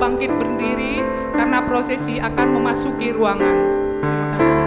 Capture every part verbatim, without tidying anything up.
Bangkit berdiri karena prosesi akan memasuki ruangan. Terima kasih.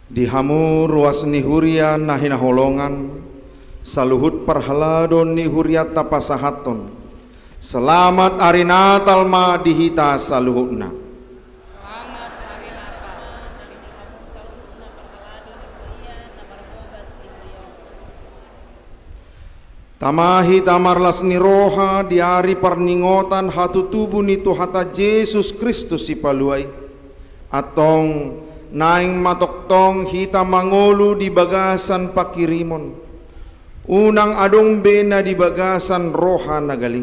Di hamu ruas ni huria na hinaholongan, saluhut parhalado ni hurianta pasahathon, selamat ari Natal ma di hita saluhutna. Selamat hari Natal. Tama hita marlas ni roha di ari parningotan hatutubu ni Tuhanta Jesus Kristus Sipalua i. Antong, naeng ma tongtong hita mangolu di bagasan panghirimon. Unang adong be na di bagasan roha na gale.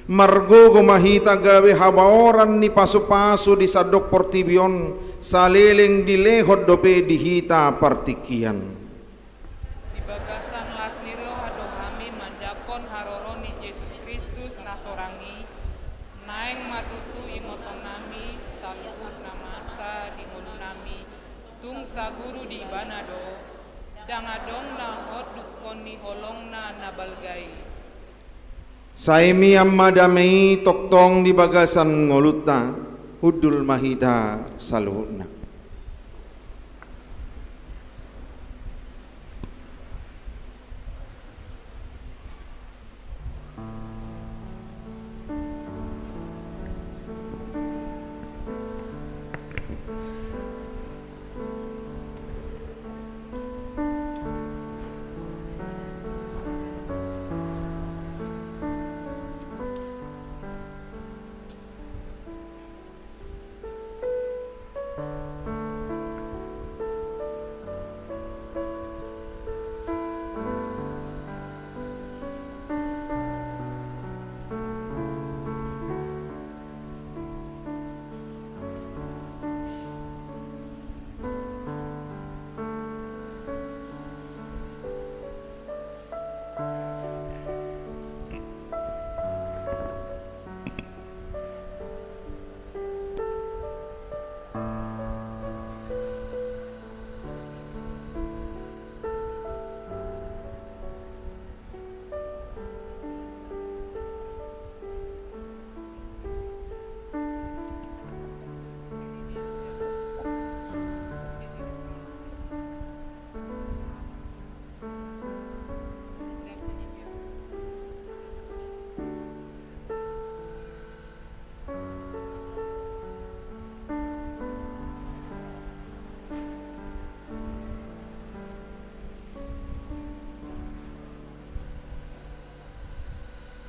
Margogo ma hita gabe habaoran ni pasupasu di sandok portibi on, saleleng dilehon dope di hita partingkian. Di bagasan las ni roha do hami manjangkon haroro ni Jesus Kristus na sorang i, naeng ma tutu ingotonnami saluhut na masa di ngolunami, tung saguru di Ibana do, ndang adong na hot dungkon ni holongna na balga i. Sai mian ma dame i tongtong di bagasan ngolunta, hundul ma hita saluhutna.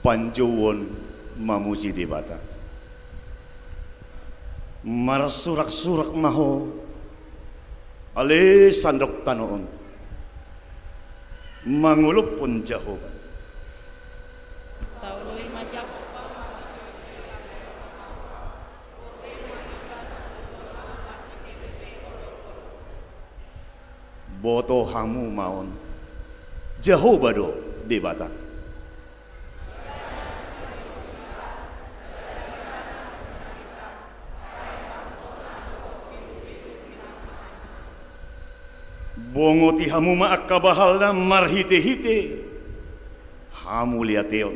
Panjouon mamuji Debata. Marsuraksurak ma ho, ale sandok tano on, mangolophon Jahowa. Taoloi ma Jahowa. Boto hamu ma on, Jahowa do Debata. Bongoti hamu ma angka bahalna marhitehite hamuliateon,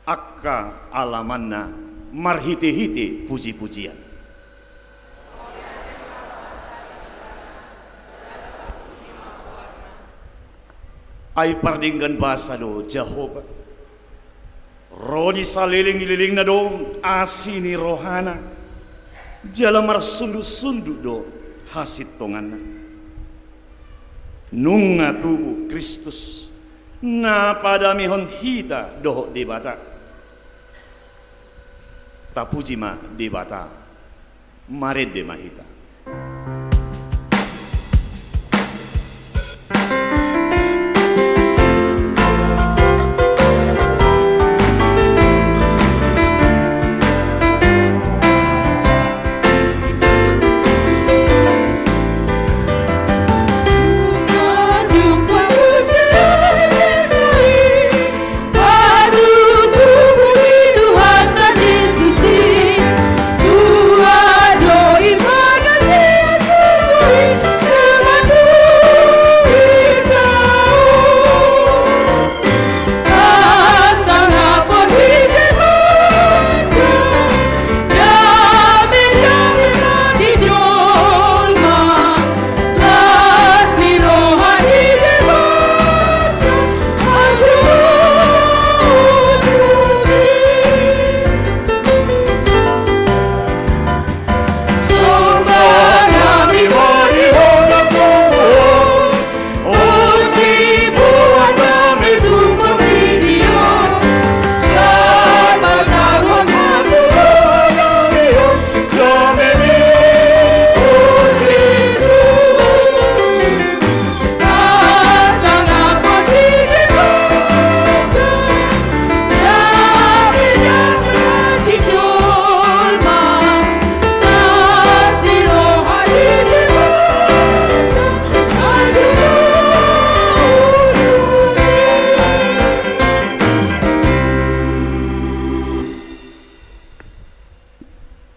angka alamanna marhite-hite puji-pujian. Ai pardenggan basa do Jahowa. Ro di saleleng ni lelengna do asi ni rohana, jala marsundut-sundut do hasintonganna. Nunga tubu Kristus, na padamehon hita dohot Debata. Tapuji ma Debata. Marende ma hita.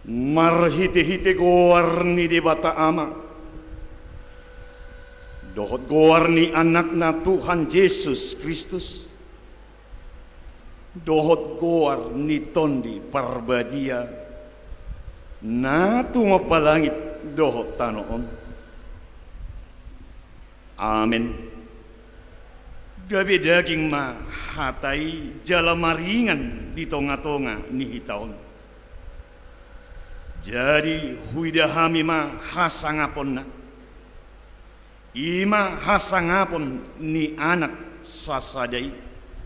Marhite-hite goar ni Debata Ama dohot goar ni Anakna Tuhan Jesus Kristus, dohot goar ni Tondi Parbadia, na tumompa langit dohot tano on. Amen. Gabe daging ma hata i jala maringan di tonga-tonga ni hita on. Jadi huida hami ma hasangaponna. I ma hasangapon ni Anak sasada i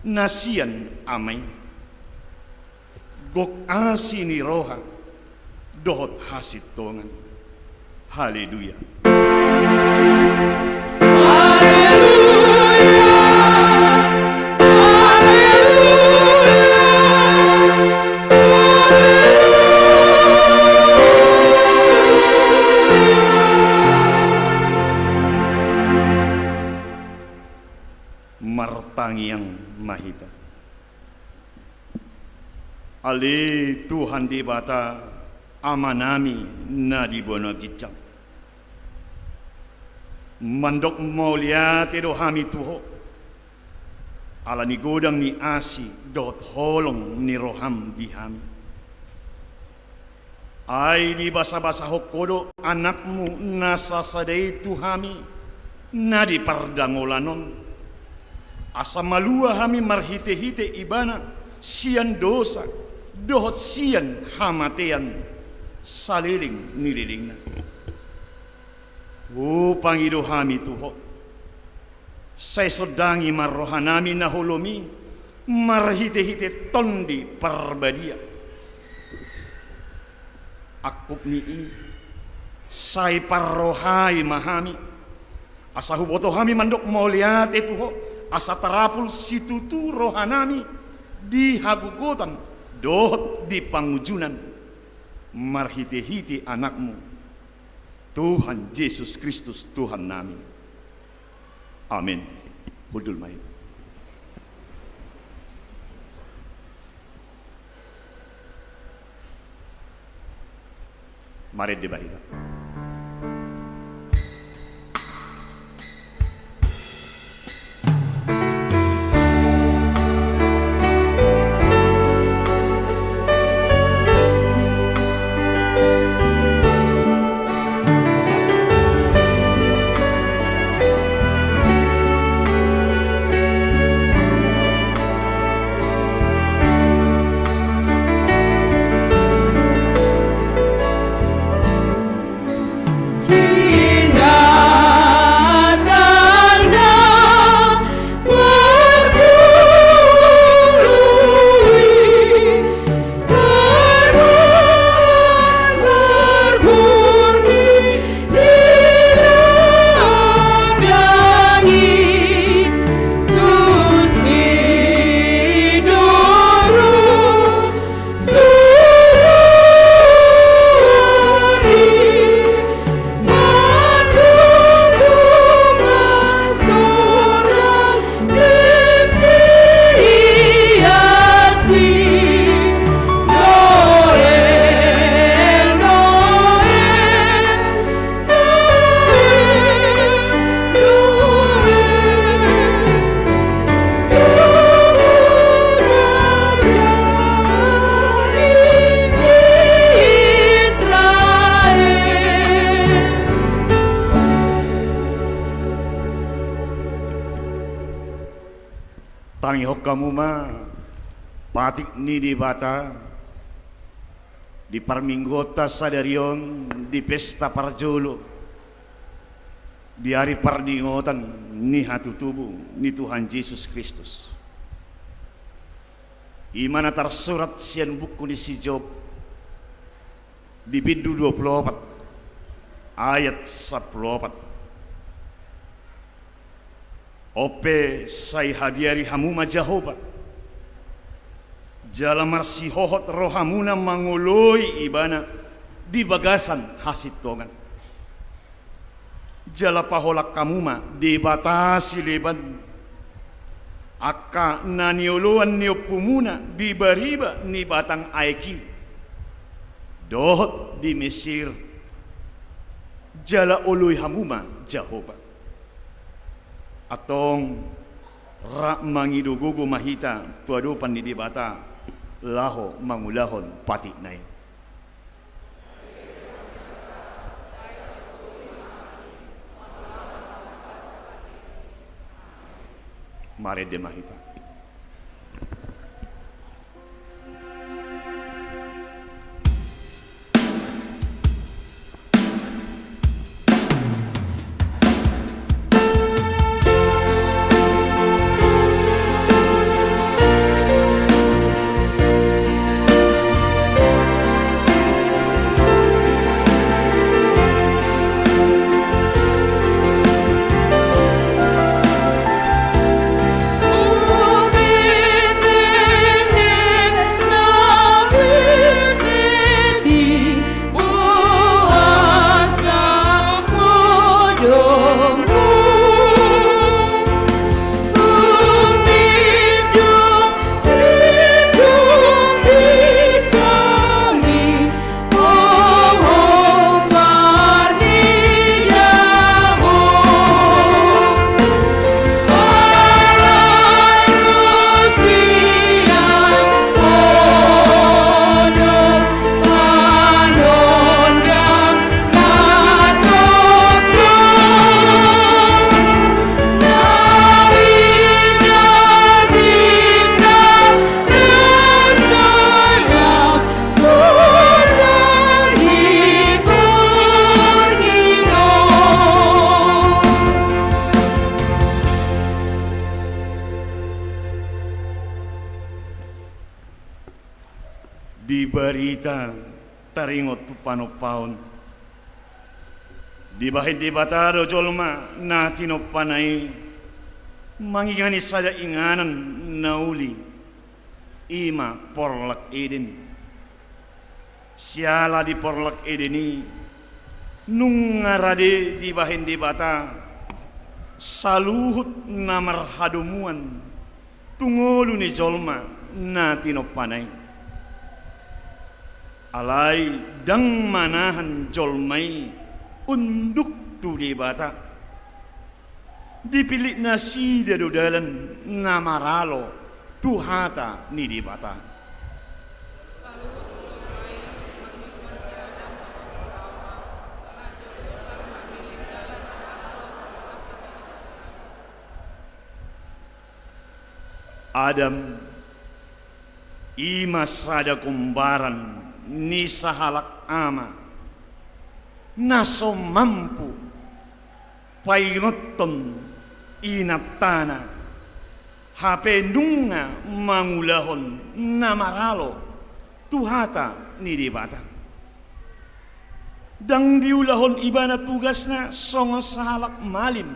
na sian Ama i. Gok asi ni roha dohot hasintongan. Haleluya. Martangiang ma hita. Ale Tuhan Debata, Amanami na di banua ginjang, mandok mauliate do hami tu Ho, ala ni godang ni asi dohot holong ni roham di hami. Ai dibasabasahon Ho do Anakmu na sasada i tu hami na di pardangolan on, asa malua hami marhitehite Ibana sian dosa dohot sian hamatean saleleng ni lelengna. Hupangido hami tu Ho, sai sondangi ma rohanami na holom i marhitehite Tondi Parbadia. Angkup ni i, sai parrohai ma hami, asa huboto hami mandok mauliate tu Ho, asa tarapul situtu rohanami di hagogotan dohot di pangunjunan, marhitehite Anakmu, Tuhan Jesus Kristus, Tuhannami. Amen. Hundul ma hita. Marende ma hita. Tangihon hamu ma patik ni Debata di parmingguonta sadari on di pesta parjolo di ari parningotan ni hatutubu ni Tuhan Jesus Kristus. I ma na tarsurat sian buku ni si Job di bindu dua pulu opat ayat sampulu opat. On pe sai habiari hamu ma Jahowa, jala marsihohot rohamuna mangoloi Ibana di bagasan hasintongan. Jala paholang hamu ma debata sileban, angka na nioloan ni ompumuna di bariba ni batang aek i dohot di Mesir, jala oloi hamu ma Jahowa. Antong, rap mangido gogo ma hita tu adopan ni Debata laho mangulahon patikna i. Marende ma hita. Di barita taringot tu panompaon, dibahen Debata do jolma na tinompana i mangingani sada inganan na uli, i ma porlak Eden. Siala di porlak Eden i nunga rade dibahen Debata saluhut na marhadomuan tu ngolu ni jolma na tinompana i. Alai ndang manahan jolma i unduk tu Debata. Dipillit nasida do dalan na maralo tu hata ni Debata. Adam, i ma sada gombaran ni sahalak ama na so mampu paingothon inantana, hape nunga mangulahon na maralo tu hata ni Debata. Ndang diulahon ibana tugasna songon sahalak malim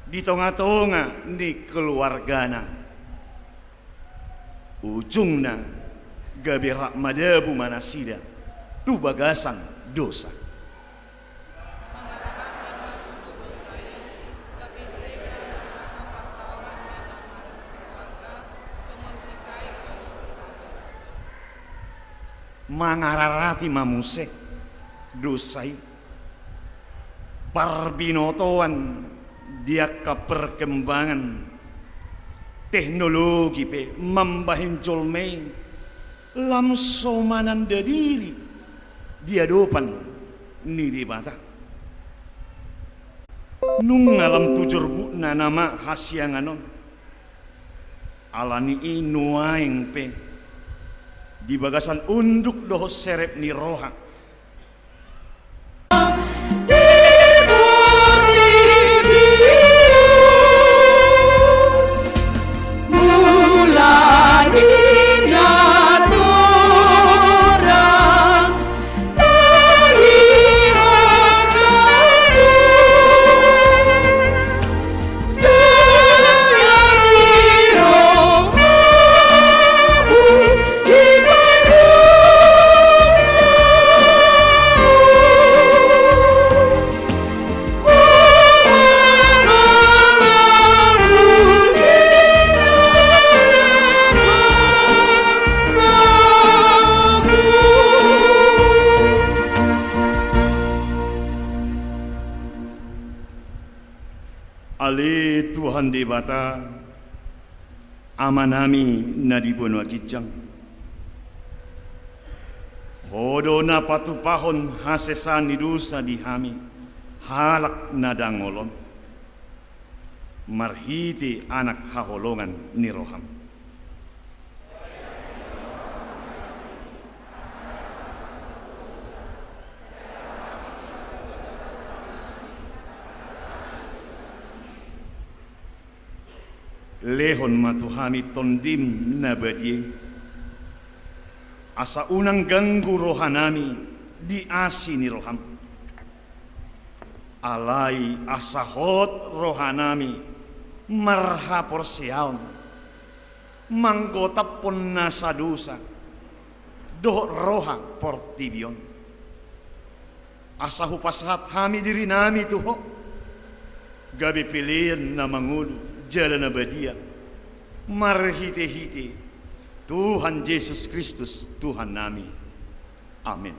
di tongatonga ni keluargana. Ujungna gabe rap madabu ma nasida tu bagasan dosa. Mangararati ma muse dosa i. Parbinotoan di angka perkembangan teknologi pe mambahen jolma i lam so mananda diri di adopan ni Debata. Nunga lam tu jorbutna nama hasiangan on. Alani i nuaeng pe di bagasan unduk dohot serep ni roha, Ale Tuhan Debata, Amanami na di banua ginjang, Ho do na patupahon hasesaan ni dosa di hami, halak na dangol on, marhite Anak haholongan ni roham. Lehon ma tu hami Tondim na badia i, asa unang ganggu rohanami di asi ni roham. Alai asa hot rohanami marhaporseaon, manggotaphon nasa dosa dohot roha portibi on. Asa hupasahat hami dirinami tu Ho, gabe pelean na mangolu jala na badia, marhitehite Tuhan Jesus Kristus Tuhannami. Amen.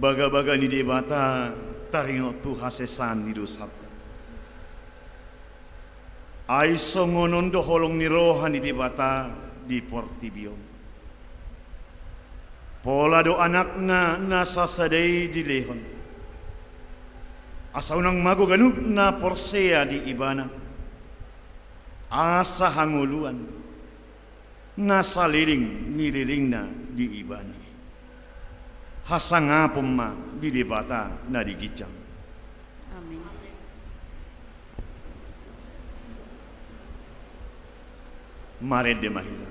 Bagabaga ni Debata taringot tu hasesaan ni dosanta. Ai songon on do holong ni roha ni Debata di portibi on. Pola do Anakna na sasada i dilehon, asa unang mago ganup na porsea di Ibana, asa hangoluan na saleleng ni lelengna di Ibana. Hasangapon ma di Debata na di ginjang. Amen. Marende ma hita.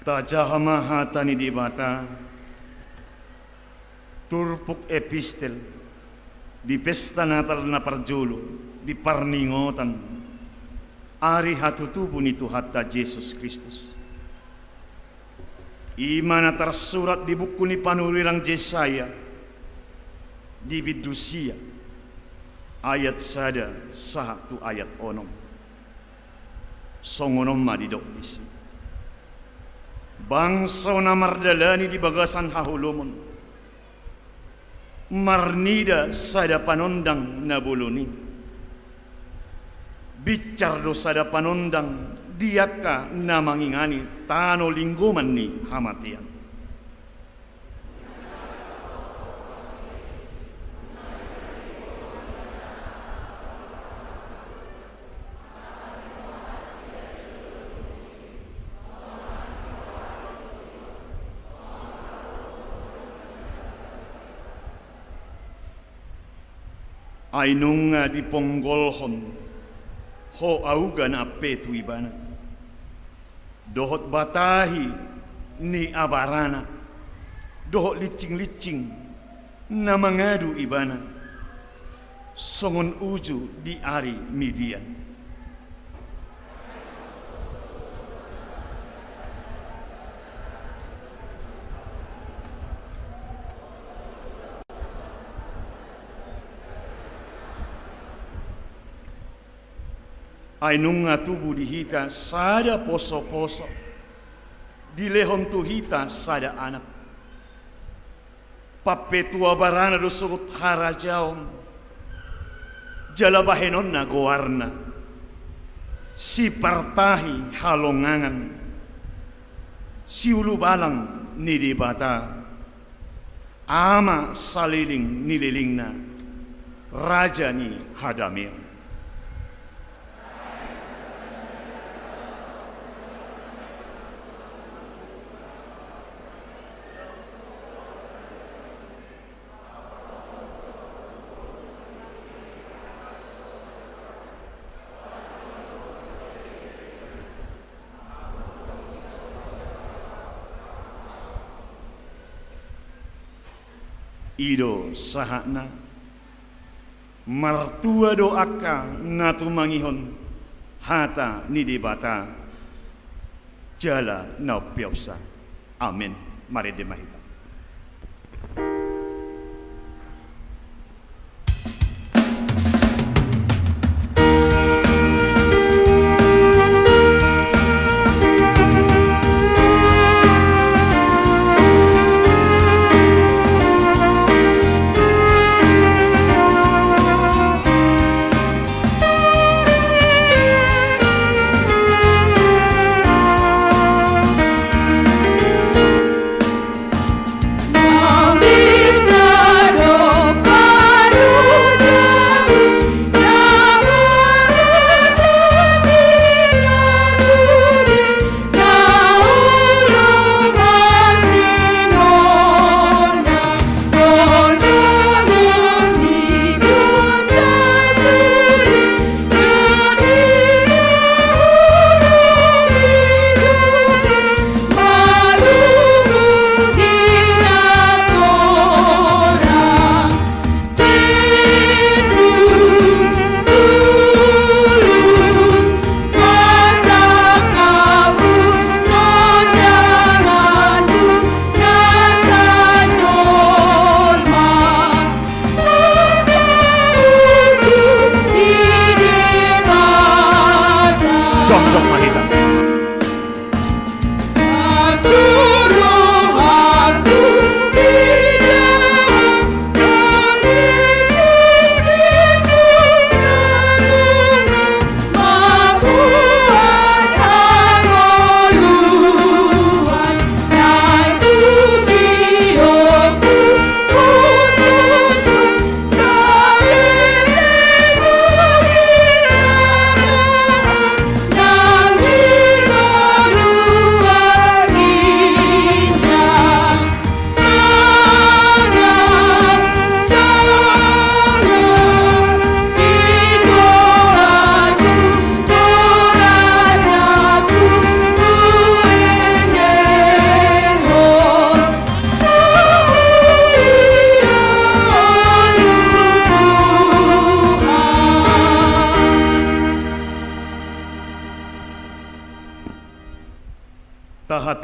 Tajaha ma hata ni Debata, turpuk epistel, di pesta Natal na parjolo, di parningotan ari hatutubu ni Tuhanta Jesus Kristus. I ma na tarsurat di buku ni panurirang Jesaya, di bindu sia, ayat sada sahat tu ayat onom. Songon on ma didok disi: Bangso na mardalani di bagasan haholomon, marnida sada panondang na bolon i. Binsar do sada panondang di angka na mangingani tano linggoman ni hamatean. Ai nunga diponggolhon ho auga na ampe tu ibana, dohot batahi ni abarana, dohot lincing-lincing na mangadu ibana, songon uju di ari Midian. Ai nunga tubu di hita sada poso-poso, dilehon tu hita sada anak. Pampetua barana do sogot harajaon, jala bahenonna goarna: Sipartahi halongangan, Siulubalang ni Debata, Ama saleleng ni lelengna, Raja ni hadameon. I do sahatna. Martua do angka na tumangihon hata ni Debata jala na umpeopsa. Amen. Marende ma hita.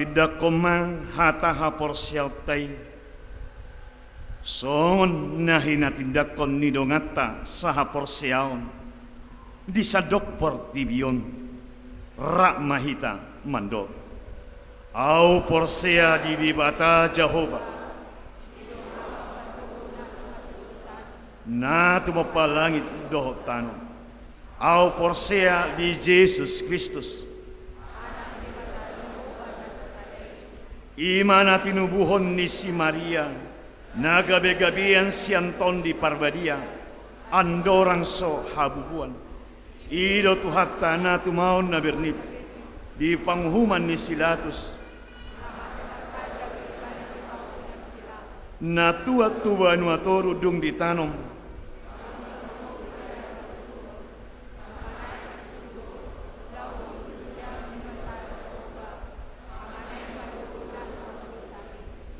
Tindanghon ma hata haporseaonta i, songon na hinatindanghon ni donganta sahaporseaon di sandok portibi on. Rap ma hita mandok: Ahu porsea di Debata Jahowa, na tumompa langit dohot tano. Ahu porsea di Jesus Kristus, i ma na tinubuhon ni si Maria, na gabegabean sian Tondi Parbadia, andorang so habubuan. I do Tuhanta na tumaon na bernit di panguhuman ni si Latus, na tuat tu banua toru dung ditanom.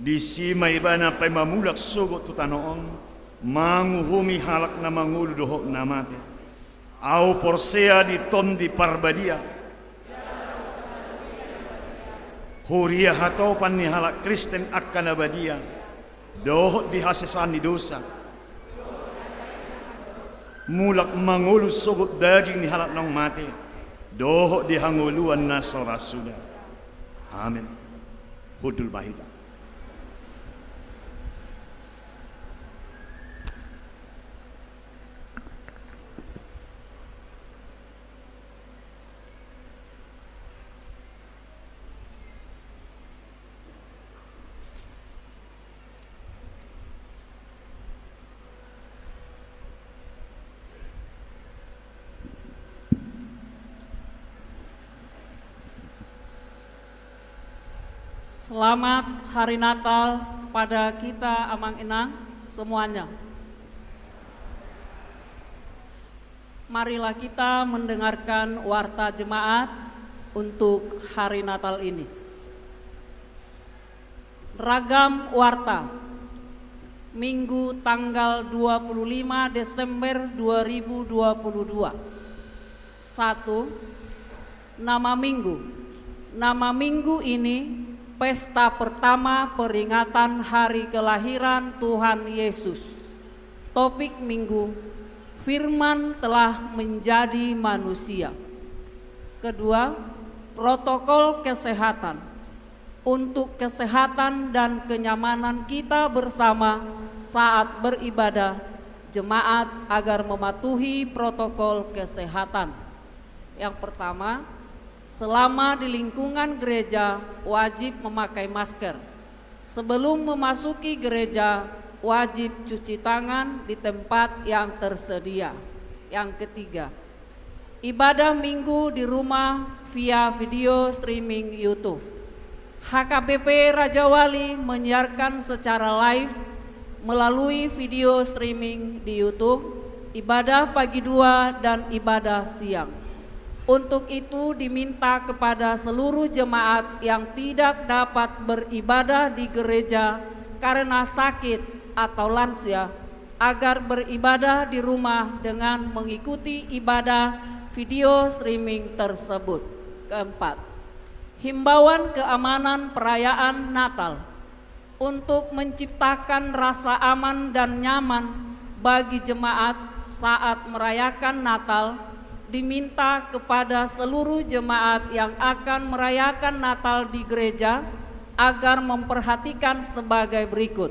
Disi ma Ibana paima mulak sogot tu tano on, manguhumi halak na mangolu dohot na mate. Ahu porsea di Tondi Parbadia, huria hatopan ni halak Kristen angka na badia, dohot di hasesaan ni dosa, mulak mangolu sogot daging ni halak naung mate, dohot di hangoluan na so ra suda. Amen. Hundul ma hita. Selamat Hari Natal pada kita, Amang Inang semuanya. Marilah kita mendengarkan warta jemaat untuk hari Natal ini. Ragam warta, Minggu tanggal dua puluh lima Desember dua ribu dua puluh dua. Satu, Nama Minggu. Nama Minggu ini pesta pertama peringatan hari kelahiran Tuhan Yesus. Topik Minggu, Firman telah menjadi manusia. Kedua, protokol kesehatan. Untuk kesehatan dan kenyamanan kita bersama saat beribadah, jemaat agar mematuhi protokol kesehatan. Yang pertama, selama di lingkungan gereja wajib memakai masker. Sebelum memasuki gereja, wajib cuci tangan di tempat yang tersedia. Yang ketiga, ibadah Minggu di rumah via video streaming YouTube. H K B P Rajawali menyiarkan secara live melalui video streaming di YouTube, ibadah pagi dua dan ibadah siang. Untuk itu, diminta kepada seluruh jemaat yang tidak dapat beribadah di gereja karena sakit atau lansia, agar beribadah di rumah dengan mengikuti ibadah video streaming tersebut. Keempat, himbauan keamanan perayaan Natal. Untuk menciptakan rasa aman dan nyaman bagi jemaat saat merayakan Natal, diminta kepada seluruh jemaat yang akan merayakan Natal di gereja agar memperhatikan sebagai berikut: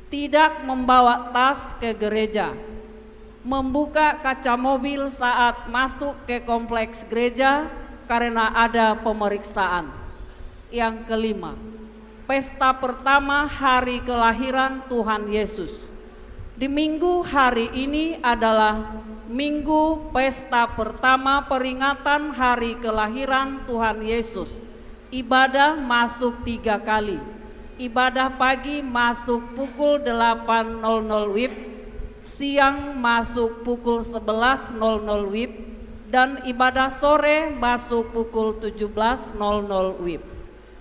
tidak membawa tas ke gereja, membuka kaca mobil saat masuk ke kompleks gereja karena ada pemeriksaan. Yang kelima, pesta pertama hari kelahiran Tuhan Yesus. Di Minggu hari ini adalah Minggu pesta pertama peringatan hari kelahiran Tuhan Yesus. Ibadah masuk tiga kali. Ibadah pagi masuk pukul delapan nol nol wib, siang masuk pukul sebelas nol nol wib, dan ibadah sore masuk pukul tujuh belas nol nol wib.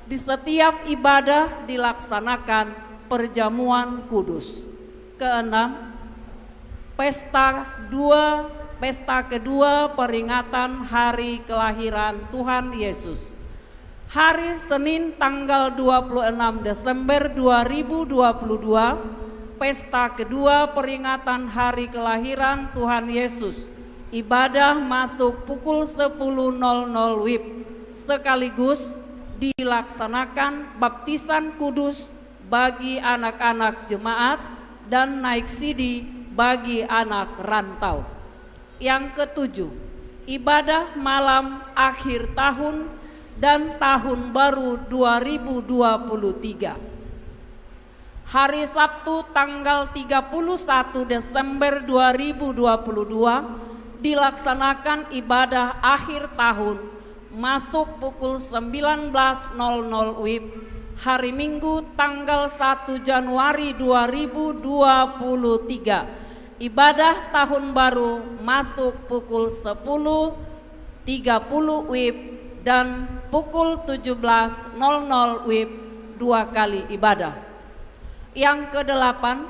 Di setiap ibadah dilaksanakan perjamuan kudus. Keenam, pesta dua, pesta kedua peringatan hari kelahiran Tuhan Yesus. Hari Senin tanggal dua puluh enam Desember dua ribu dua puluh dua, pesta kedua peringatan hari kelahiran Tuhan Yesus. Ibadah masuk pukul sepuluh nol nol wib, sekaligus dilaksanakan baptisan kudus bagi anak-anak jemaat dan naik sidi bagi anak rantau. Yang ketujuh, ibadah malam akhir tahun dan tahun baru dua ribu dua puluh tiga. Hari Sabtu tanggal tiga puluh satu Desember dua ribu dua puluh dua dilaksanakan ibadah akhir tahun masuk pukul sembilan belas nol nol wib, hari Minggu tanggal satu Januari dua ribu dua puluh tiga. Ibadah tahun baru masuk pukul sepuluh tiga puluh wib dan pukul tujuh belas nol nol wib, dua kali ibadah. Yang kedelapan,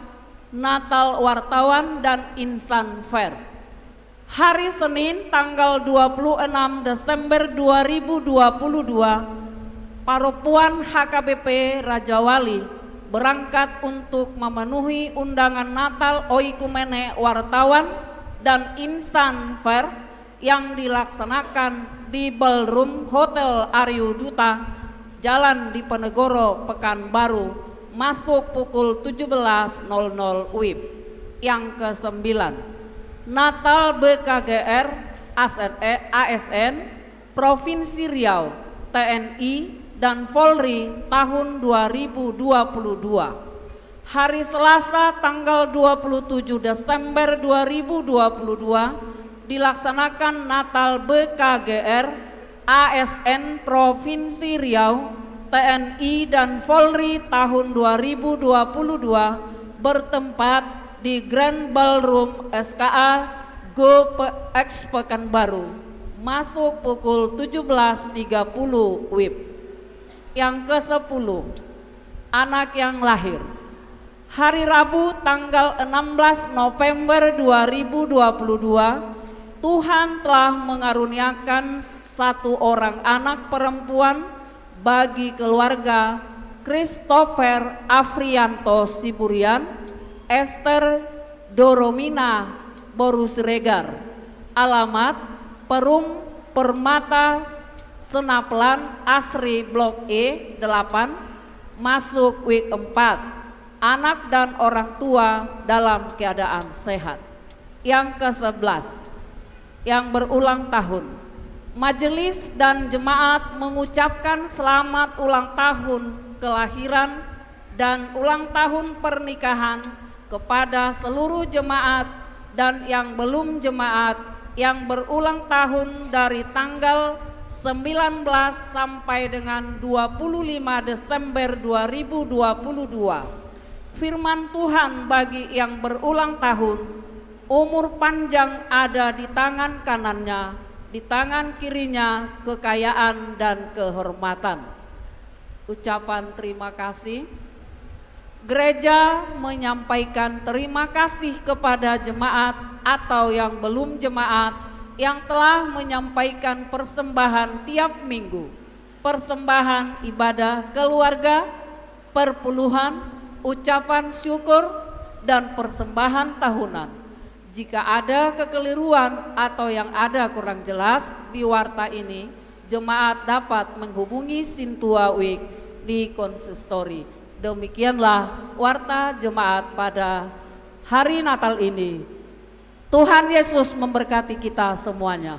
Natal Wartawan dan Insan Fair. Hari Senin tanggal dua puluh enam Desember dua ribu dua puluh dua, Parompuan H K B P Rajawali berangkat untuk memenuhi undangan Natal Oikumene Wartawan dan Insan Fair yang dilaksanakan di Ballroom Hotel Aryu Duta, Jalan Diponegoro, Pekanbaru, masuk pukul tujuh belas nol nol wib. Yang kesembilan, Natal B K G R, A S N, Provinsi Riau, T N I, dan Polri tahun dua ribu dua puluh dua. Hari Selasa tanggal dua puluh tujuh Desember dua ribu dua puluh dua dilaksanakan Natal B K G R, A S N Provinsi Riau, T N I, dan Polri tahun dua ribu dua puluh dua bertempat di Grand Ballroom S K A Go Pe-, X Pekanbaru, masuk pukul tujuh belas tiga puluh wib. Yang kesepuluh, anak yang lahir. Hari Rabu tanggal enam belas November dua ribu dua puluh dua, Tuhan telah mengaruniakan satu orang anak perempuan bagi keluarga Christopher Afrianto Siburian, Esther Doromina Boru Siregar. Alamat: Perum Permata, Senaplan Asri, Blok E delapan, masuk wing empat. Anak dan orang tua dalam keadaan sehat. Yang kesebelas, yang berulang tahun. Majelis dan jemaat mengucapkan selamat ulang tahun kelahiran dan ulang tahun pernikahan kepada seluruh jemaat dan yang belum jemaat yang berulang tahun dari tanggal sembilan belas sampai dengan dua puluh lima Desember dua ribu dua puluh dua. Firman Tuhan bagi yang berulang tahun: umur panjang ada di tangan kanannya, di tangan kirinya kekayaan dan kehormatan. Ucapan terima kasih. Gereja menyampaikan terima kasih kepada jemaat atau yang belum jemaat yang telah menyampaikan persembahan tiap minggu, persembahan ibadah keluarga, perpuluhan, ucapan syukur, dan persembahan tahunan. Jika ada kekeliruan atau yang ada kurang jelas di warta ini, jemaat dapat menghubungi Sintua Wijk di konsistori. Demikianlah warta jemaat pada hari Natal ini. Tuhan Yesus memberkati kita semuanya.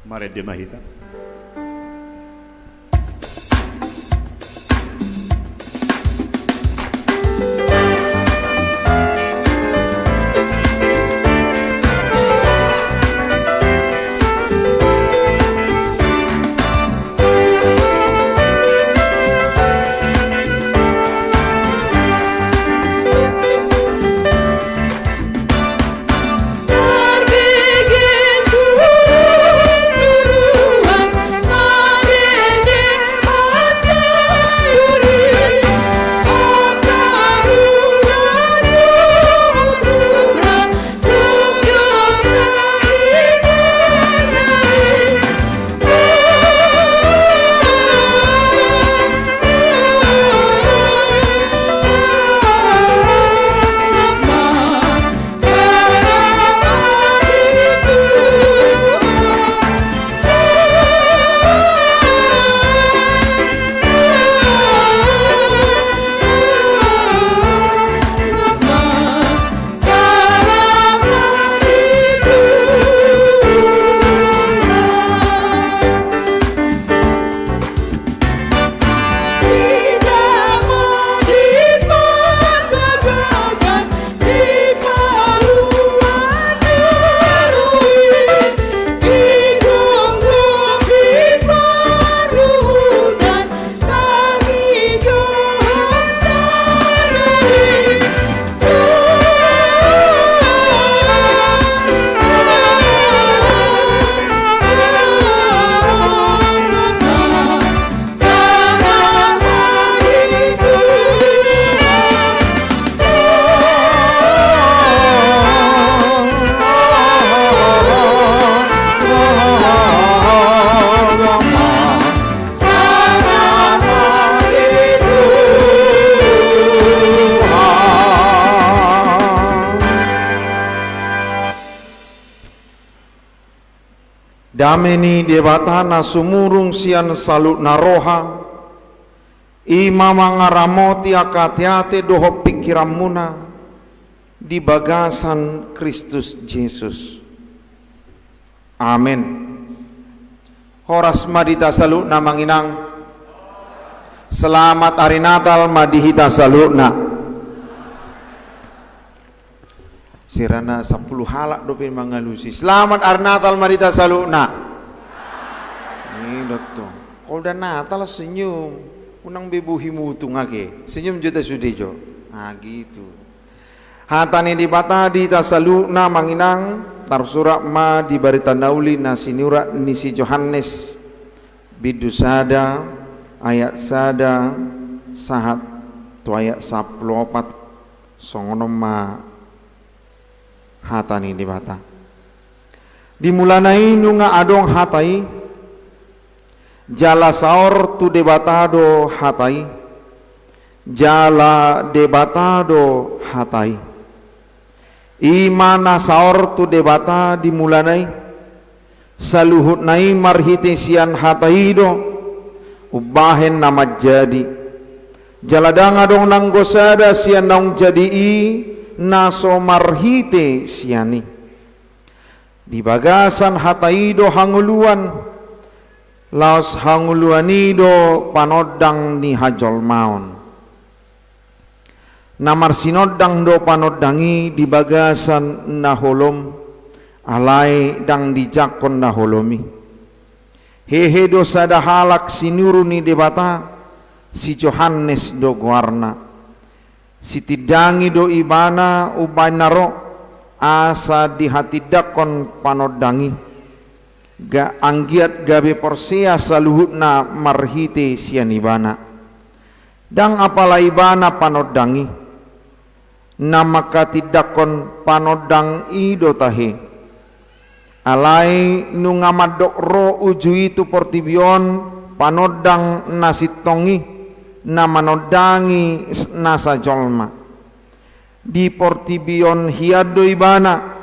Marende ma hita. Dame ni Debata na sumurung sian saluhutna roha, i ma mangaramoti angka ateate dohot pingkiranmuna di bagasan Kristus Jesus. Amen. Horas ma di hita saluhutna, amang inang. Selamat Ari Natal ma di hita saluhutna. Sirana sampulu halak dope mangalusi. Selamat Ari Natal ma di hita saluhutna. Ini tuh. Kalau udah Natal senyum, unang be bohi mutung ake. Senyum jo hita sude jo. Ah, gitu. Hata ni Debata di hita saluhutna, amang inang, tarsurat ma di Barita Na Uli na sinurat ni si Johannes, bindu sada, ayat sada, sahat tu ayat sampulu opat. Songon on ma hata ni Debata. Di mulana i nunga adong Hata i, jala saor tu Debata do Hata i, jala Debata do Hata i. I ma na saor tu Debata di mulana i, saluhutna i marhite sian Hata i do umbahen na manjadi. Jala ndang adong nanggo sada sian naung jadi i na so marhite sian i. Di bagasan Hata i do hangoluan, laos hangoluan i do panondang ni hajolmaon. Na marsinondang do panondang i di bagasan na holom, alai ndang dijangkon na holom i. Hehe do sada halak sinuru ni Debata, si Johannes do goarna. Sitindangi do ibana umbahen na ro, asa dihatindangkon panondang i. Ga-, anggiat gabe porsea saluhutna marhite sian ibana. Ndang apala ibana panondang i, na manghatindangkon panondang i do tahe. Alai nunga mandok ro uju i tu portibi on panondang na sintong i, na manondangi s-, nasa jolma. Di portibi on hian do ibana,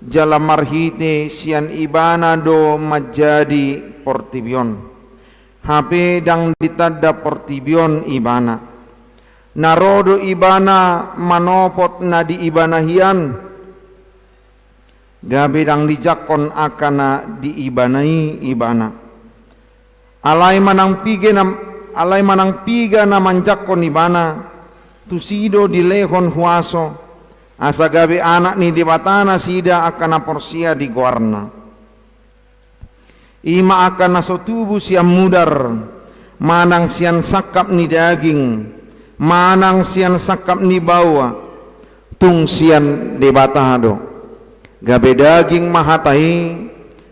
jala marhite sian ibana do manjadi portibi on. Hape ndang ditanda portibi on ibana. Na ro do ibana manopot na di ibana hian, gabe ndang dijangkon angka na di ibana i ibana. Alai manang piga na, alai manang piga na manjangkon ibana, tusi do dilehon huaso, asa gabe anak ni Debata nasida angka na porsea di goarna. I ma angka na so tubu sian mudar, manang sian sangkap ni daging, manang sian sangkap ni baoa, tung sian Debata do. Gabe daging ma Hata i,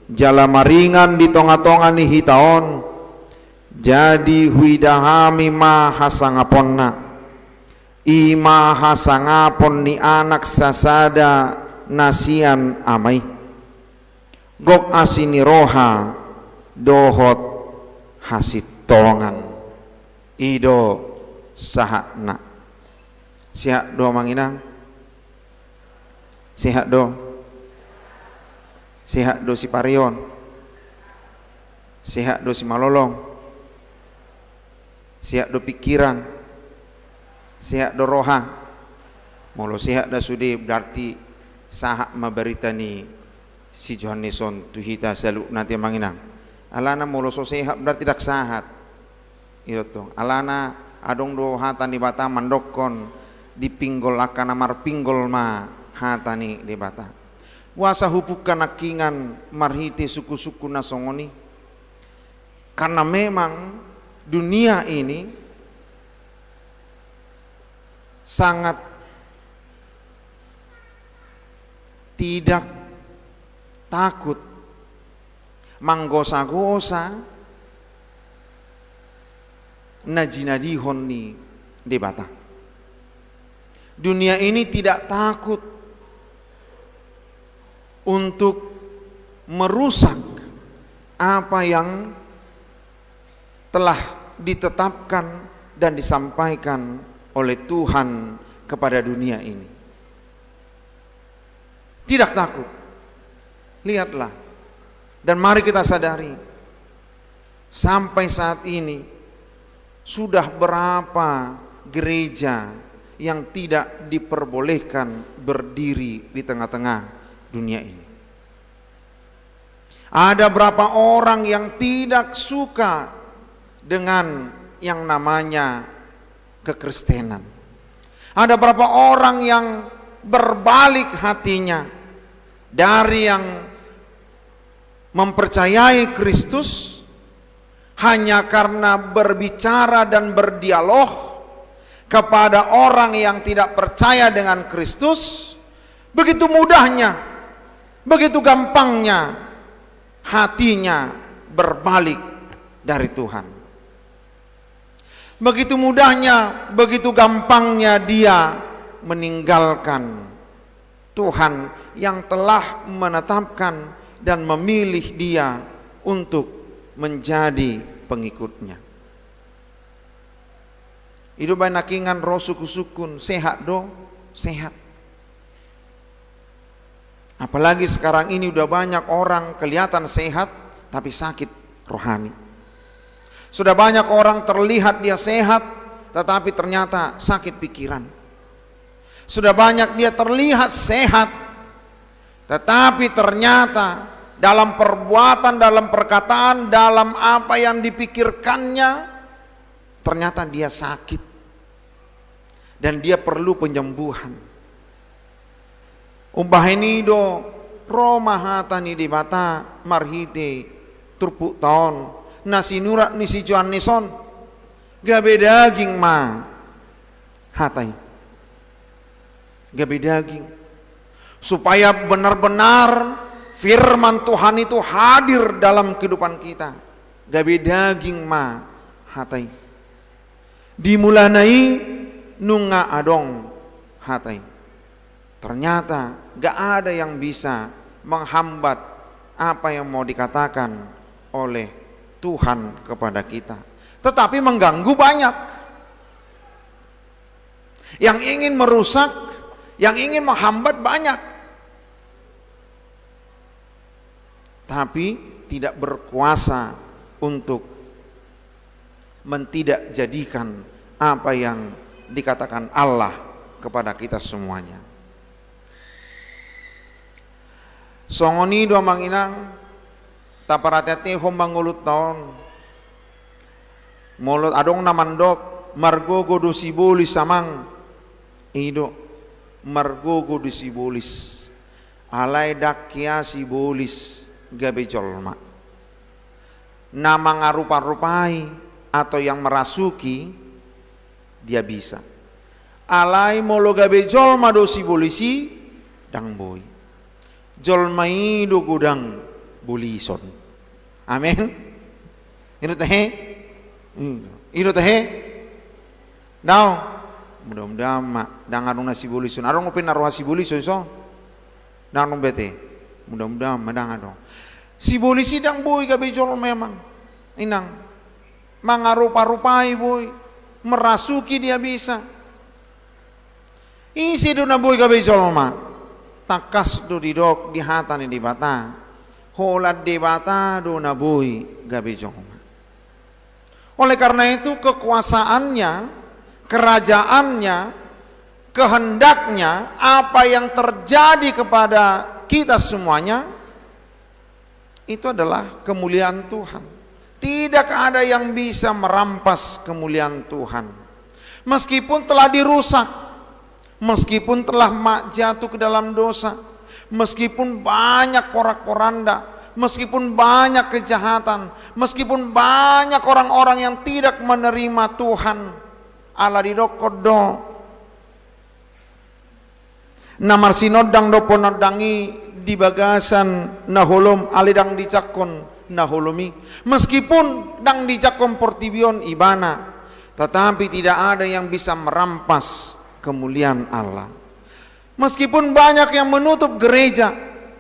jala maringan di tonga-tonga ni hita on, jadi huida hami ma hasangaponna. I ma hasangapon ni Anak sasada na sian Ama i. Gok asi ni roha dohot hasintongan. I do sahatna. Sehat do, amang inang? Sehat do? Sehat do sipareon? Sehat do simalolong? Sehat do pingkiran? Sehat do roha? Molo sehat do sude, berarti sahat ma barita ni si Johannes on tu hita saluhutna, amang inang. Alana molo so sehat, berarti ndang sahat. I do tong. Alana adong do hata ni Debata mandokkon, dipinggol angka na marpinggol ma hata ni Debata. Boasa hupungka nangkingan marhite sungkun-sungkun na songon i? Karena memang dunia ini sangat tidak takut manggosa-gosa na jinadihon ni Debata. Dunia ini tidak takut untuk merusak apa yang telah ditetapkan dan disampaikan oleh Tuhan kepada dunia ini. Tidak takut. Lihatlah, Dan mari kita sadari, sampai saat ini sudah berapa gereja yang tidak diperbolehkan berdiri di tengah-tengah dunia ini. Ada berapa orang yang tidak suka dengan yang namanya kekristenan. Ada berapa orang yang berbalik hatinya dari yang mempercayai Kristus hanya karena berbicara dan berdialog kepada orang yang tidak percaya dengan Kristus, begitu mudahnya, begitu gampangnya hatinya berbalik dari Tuhan. Begitu mudahnya, begitu gampangnya dia meninggalkan Tuhan yang telah menetapkan dan memilih dia untuk menjadi pengikutnya. I do umbahen nangkiningan ro sungkun-sungkun, sehat do? Sehat. Apalagi sekarang ini udah banyak orang kelihatan sehat, tapi sakit rohani. Sudah banyak orang terlihat dia sehat, tetapi ternyata sakit pikiran. Sudah banyak dia terlihat sehat, tetapi ternyata dalam perbuatan, dalam perkataan, dalam apa yang dipikirkannya, ternyata dia sakit. Dan dia perlu penyembuhan. Umbahen i do ro ma hata ni Debata marhite turpukta on, na sinurat ni si Johannes on. Gabe daging ma hata i. Gabe daging. Supaya benar-benar firman Tuhan itu hadir dalam kehidupan kita. Gabe daging ma hata i. Di mulana i nunga adong hata i. Ternyata gak ada yang bisa menghambat apa yang mau dikatakan oleh Tuhan kepada kita. Tetapi mengganggu banyak. Yang ingin merusak, yang ingin menghambat banyak. Tapi tidak berkuasa untuk mentidakjadikan apa yang dikatakan Allah kepada kita semuanya. Songon i do amang inang, taparate-atehon ma ngolunta on. Molo adong na mandok, margogo do sibolis amang. I do, margogo do sibolis. Alai ndang hea sibolis gabe jolma. Na mangarupa-rupai atau yang merasuki, dia bisa. Alai molo gabe jolma do sibolis i, ndang boi. Jolma i do godang bolison. Amen. I do tahe? I do tahe? Dao. Mudah-mudahan ma ndang adong na sibolison. Adong dope na roha sibolison so? Ndang adong be ate. Mudah-mudahan ma ndang adong. Sibolis i ndang boi gabe jolma amang inang. Mangarupa-rupai boi. Merasuki dia bisa. Ise do na boi gabe jolma? Tangkas do didok di hata ni Debata. Holan Debata do na boi gabe jolma. Oleh karena itu, kekuasaannya, kerajaannya, kehendaknya, apa yang terjadi kepada kita semuanya, itu adalah kemuliaan Tuhan. Tidak ada yang bisa merampas kemuliaan Tuhan. Meskipun telah dirusak, meskipun telah ma-, jatuh ke dalam dosa, meskipun banyak porak-poranda, meskipun banyak kejahatan, meskipun banyak orang-orang yang tidak menerima Tuhan, ala didokkon do, na marsinondang do ponondang i di bagasan na holom, alai ndang dijangkon na holom i. Meskipun ndang dijangkon portibi on ibana, tetapi tidak ada yang bisa merampas kemuliaan Allah. Meskipun banyak yang menutup gereja,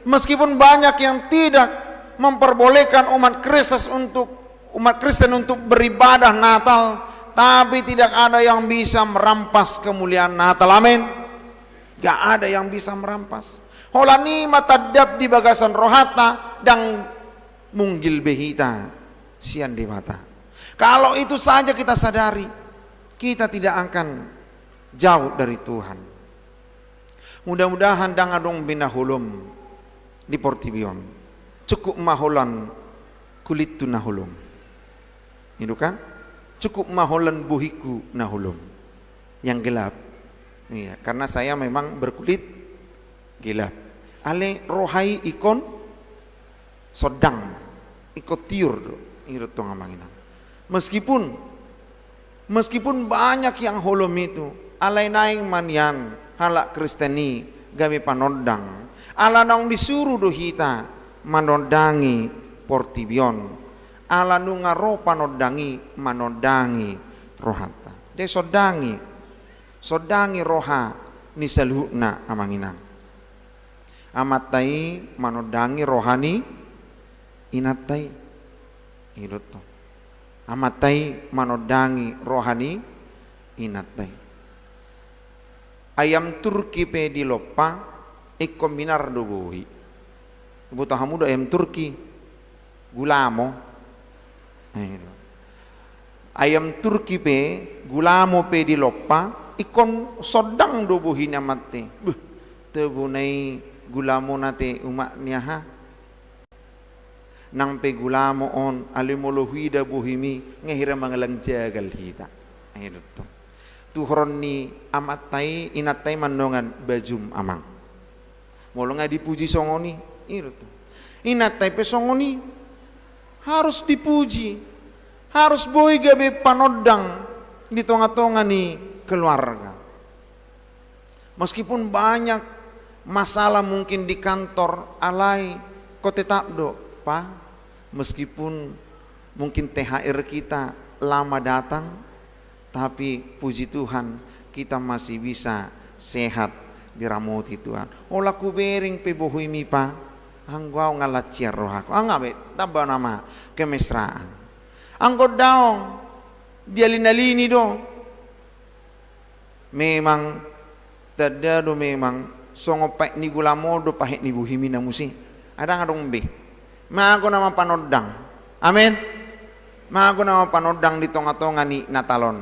meskipun banyak yang tidak memperbolehkan umat Kristus untuk, umat Kristen untuk beribadah Natal, tapi tidak ada yang bisa merampas kemuliaan Natal. Amin. Gak ada yang bisa merampas. Holan i ma tandap di bagasan rohanta, ndang Munggil be hita sian Debata. Kalau itu saja kita sadari, kita tidak akan jauh dari Tuhan. Mudah-mudahan ndang adong be na holom di portibi on. Cukup ma holan kulithu na holom. Itu kan? Cukup ma holan bohingku na holom. Yang gelap. Iya, karena saya memang berkulit gelap. Alai roha i ingkon sondang, ingkon tiur do. I do tong, amang inang. Meskipun, meskipun banyak yang holom itu, alai naeng ma nian halak Kristen i gabe panondang. Ala naung disuru do hita manondangi portibi on. Ala nunga ro panondang i manondangi rohanta. Jadi sondangi, sondangi roha ni saluhutna, amang inang. Amanta i manondangi roha ni inanta i. I do tong. Amanta i manondangi roha ni inanta i. Ayam Turki pe dilompa, ingkon minar do bohi. Boto hamu do ayam Turki? Gulamo. Nah, itu. Ayam Turki pe, gulamo pe dilompa, ingkon sondang do bohi ni amanta i. Beh, tebona i gulamona te, umak ni aha. Nang pe gulamo on, alai molo huida bohimi, nga hira mangalang jagal hita. Ai do tong. Tuhoron ni amanta i, inanta i ma annon, bajum, amang. Molo nga dipuji songon i, i do tong. Inanta i pe songon i. Harus dipuji. Harus boi gabe panondang di tonga-tonga ni keluarga. Meskipun banyak masalah mungkin di kantor, alai kau tetap do, Pa, meskipun mungkin T H R kita lama datang, tapi puji Tuhan, kita masih bisa sehat, diramoti Tuhan. Olat hubereng pe bohimi, Pa, anggo au nga lancar rohaku. Au nga be, tamba nama kemesraan. Anggo daong, dialin-alini do. Memang, tanda do memang, songon paet ni gulamo do paet ni bohimi na muse. Ndang adong be. Mago nama panondang. Amen. Mago nama panondang di tonga-tonga ni Natal on.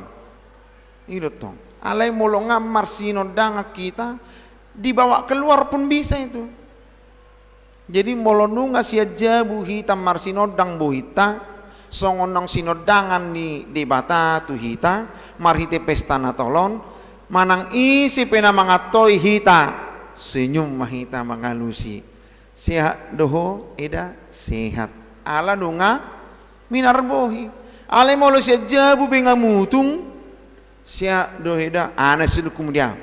I do tong. Alai molo nga marsinondangan hita, dibawa keluar pun bisa itu. Jadi molo nunga sian jabu hita marsinondang bohinta, songon naung sinondangan ni Debata tu hita, marhite pesta Natal on, manang ise pe na mangantoi hita, senyum ma hita mangalusi. Sehat do ho, Eda? Sehat. Ala nunga minar bohi. Alai molo sian jabu be nga mutung, sehat do, Eda? Ana sinungkun dia.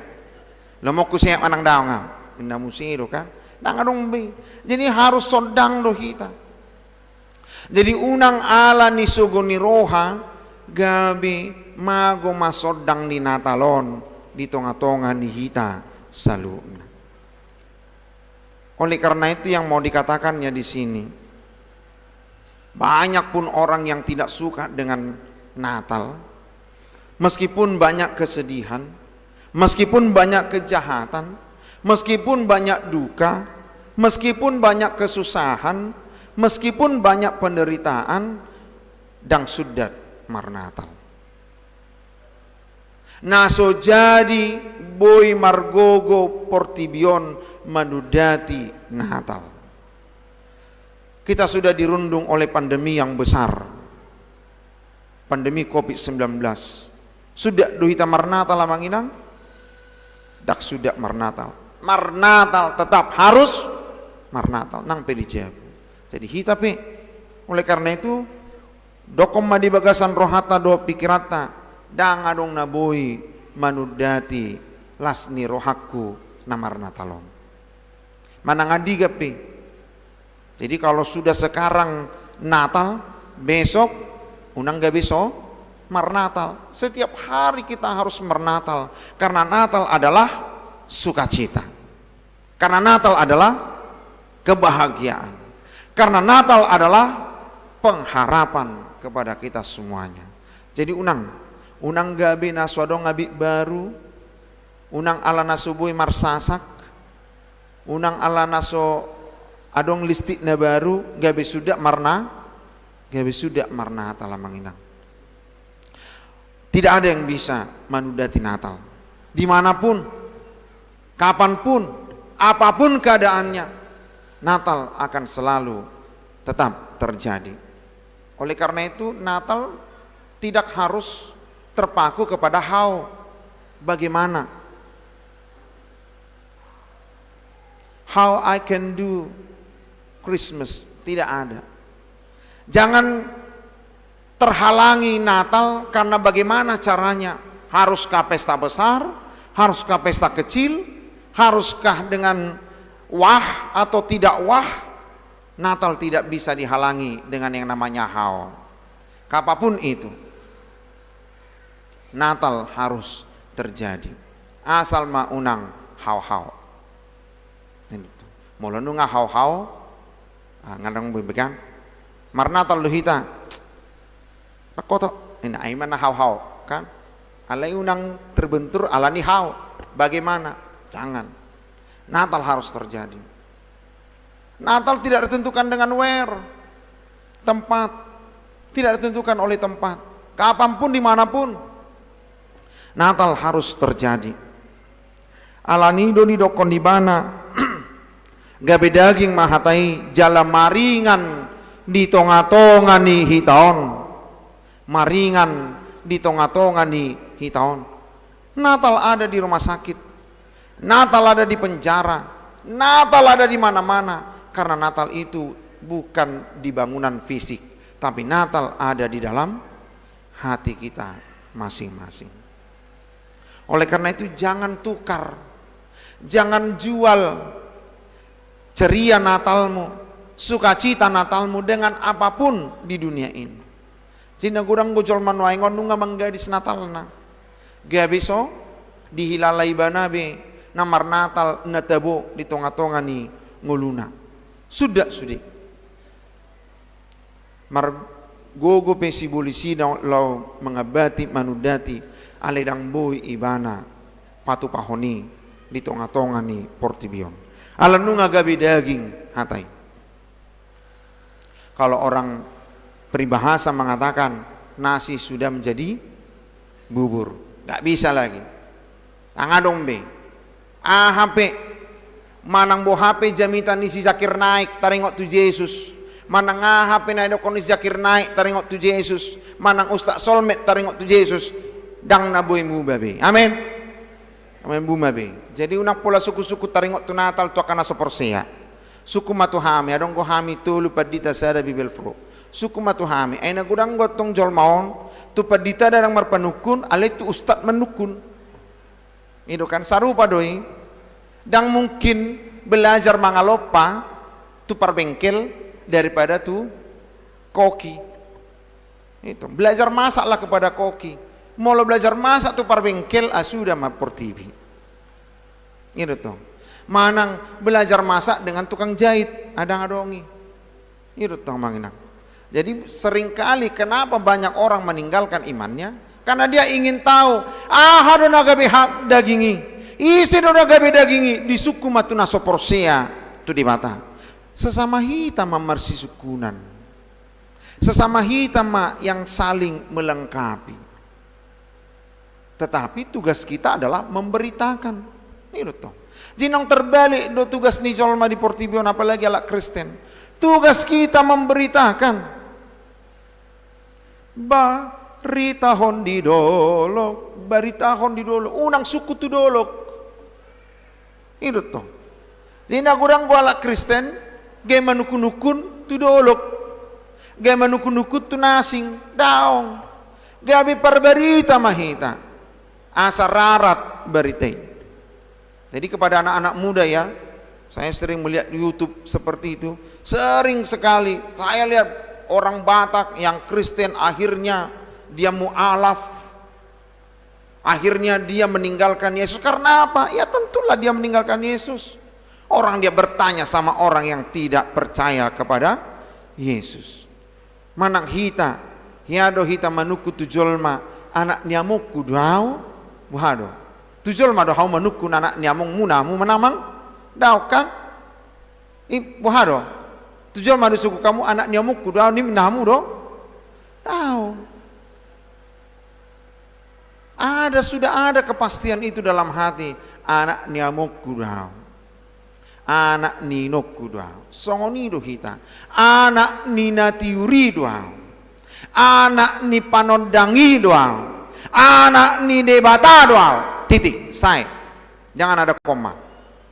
Lomoku sehat manang daong au. Inna muse do kan. Ndang adong be. Jadi harus sondang do hita. Jadi unang ala ni sogo ni roha, gabe mago ma sondang ni Natal on di tonga-tonga ni hita saluhutna. Oleh karena itu yang mau dikatakannya di sini, banyak pun orang yang tidak suka dengan Natal, meskipun banyak kesedihan, meskipun banyak kejahatan, meskipun banyak duka, meskipun banyak kesusahan, meskipun banyak penderitaan, ndang sundat marnatal. Na so jadi boi margogo portibi on manundati Natal. Kita sudah dirundung oleh pandemi yang besar. Pandemi covid sembilan belas. Sundat do hita marnatal, amang inang? Ndang sundat marnatal. Marnatal, tetap harus marnatal. Nang pe di jabu. Jadi hita pe. Oleh karena itu, dokkon ma di bagasan rohanta dohot pikiranta, ndang adong na boi manundati las ni rohangku na marnatal on. Manang andigan pe. Jadi kalau sudah sekarang Natal, besok unang gabe so marnatal. Setiap hari kita harus marnatal. Karena Natal adalah sukacita. Karena Natal adalah kebahagiaan. Karena Natal adalah pengharapan kepada kita semuanya. Jadi unang, unang gabe na so adong abit baru, unang ala na so boi marsasak, unang ala na so Adong listik na baru, gabe suda marna, gabe suda marnatal, amang inang. Tidak ada yang bisa manundati Natal. Dimanapun, kapanpun, apapun keadaannya, Natal akan selalu tetap terjadi. Oleh karena itu, Natal tidak harus terpaku kepada how, bagaimana, how I can do Christmas. Tidak ada. Jangan terhalangi Natal karena bagaimana caranya. Haruskah pesta besar? Haruskah pesta kecil? Haruskah dengan wah atau tidak wah? Natal tidak bisa dihalangi dengan yang namanya how. Kapapun itu, Natal harus terjadi. Asal ma unang how-how. Molo nunga how-how, ah, nga dang boi be kan. Marnatal do hita. Pakoto, ina ai mana how-how kan. Alai unang terbentur alani how. Bagaimana? Jangan. Natal harus terjadi. Natal tidak ditentukan dengan where, tempat. Tidak ditentukan oleh tempat. Kapanpun, dimanapun, Natal harus terjadi. Alani do didokkon ibana, gabe daging ma hata i jala maringan di tonga-tonga ni hita on. Maringan di tonga-tonga ni hita on. Natal ada di rumah sakit. Natal ada di penjara. Natal ada di mana-mana. Karena Natal itu bukan di bangunan fisik, tapi Natal ada di dalam hati kita masing-masing. Oleh karena itu, jangan tukar, jangan jual ceria Natalmu, sukacita Natalmu dengan apapun di dunia ini. Jadi na godang do jolma nuaeng on nunga manggadis Natalna. Gabe so dihilala ibana be na marnatal na tabo di tonga-tonga ni ngoluna. Suda sude. Margogo pe sibolis i laho mangambati, manundati, alai dang boi ibana patupahon i di tonga-tonga ni portibi on. Ala nunga gabe daging hata i. Kalau orang peribahasa mengatakan, nasi sudah menjadi bubur. Nggak bisa lagi. Dang adong be. Aha pe, manang boha pe jamita ni si Zakir Naik taringot tu Jesus. Manang aha pe na didokkon ni si Zakir Naik taringot tu Jesus. Manang Ustadz Solmed taringot tu Jesus. Dang na boi muba be. Amen. Amen, buma be. Jadi unang pola sungkun-sungkun taringot tu Natal tu angka na so porsea. Sungkun ma tu hami, adong do hami tolu pandita, sada Bibelvrouw. Sungkun ma tu hami, ai na godang do tong jolma on, tu pandita ndang marpanungkun, alai tu ustad manungkun. I do kan, sarupa do i. Dang mungkin belajar mangalompa tu parbengkel daripada tu koki. Itu, belajar masaklah kepada koki. Molo belajar masak tu parbengkel, ah, sudah ma portibi. Itu tuh. Manang belajar masak dengan tukang jahit, ah, dang adong i. Itu tuh, amang inang. Jadi seringkali kenapa banyak orang meninggalkan imannya? Karena dia ingin tahu, aha do na gabe hat daging i. Ise do na gabe daging i, disungkun ma tu na so porsea tu Debata. Sesama hita ma marsisungkunan. Sesama hita ma yang saling melengkapi. Tetapi tugas kita adalah memberitakan. Ini do tong. Jadi naung terbalik do tugas ni jolma di portibi on, apalagi halak Kristen. Tugas kita memberitakan. Baritahon di dolok, baritahon di dolok. Unang sungkun tu dolok. I do tong. Jadi na godang do halak Kristen, gabe manungkun-nungkun tu dolok, gabe manungkun-nungkun tu na asing, daong. Gabe parbarita ma hita. Asa rarat barita i. Jadi kepada anak-anak muda ya, saya sering melihat di YouTube seperti itu. Sering sekali saya lihat orang Batak yang Kristen akhirnya dia mualaf. Akhirnya dia meninggalkan Yesus. Karena apa? Ya tentulah dia meninggalkan Yesus. Orang dia bertanya sama orang yang tidak percaya kepada Yesus. Manang hita, hea do hita manungkun tu jolma, anak ni amongku do ahu, boha do? Tu jolma do ahu manungkun anak ni amongmuna, hamu ma amang? Daong kan? I boha do? Tu jolma do sungkun hamu, anak ni amongku do ahu, ninna hamu do? Daong. Ada, sudah ada kepastian itu dalam hati, anak ni amongku do ahu. Anak ni inongku do ahu. Songon i do hita. Anak ni na tiur i do ahu. Anak ni panondang i do ahu. Anak ni Debata do ahu. Titik. Sae. Jangan ada koma.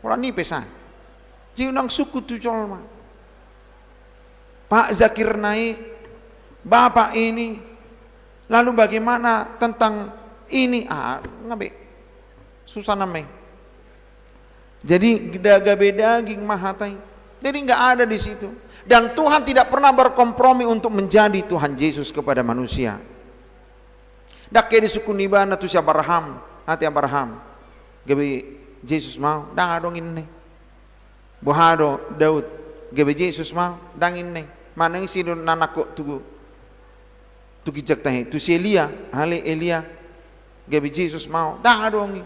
Holan i pe sae. Jadi unang sungkun tu jolma. Pak Zakir Naik, Bapak ini, lalu bagaimana tentang ini? Ah, nga be. Susah nama i. Jadi da-, gabe daging ma hata i. Jadi nggak ada di situ. Dan Tuhan tidak pernah berkompromi untuk menjadi Tuhan Yesus kepada manusia. Ndang hea disungkun ibana tu si Abraham, hata Abraham, gabe Jesus ma ahu, ndang adong inna i. Boha do Daud, gabe Jesus ma ahu, ndang inna i. Manang ise do na nangkok tu, tu ginjang tahi, tu si Elia, ale Elia, gabe Jesus ma ahu, ndang adong i.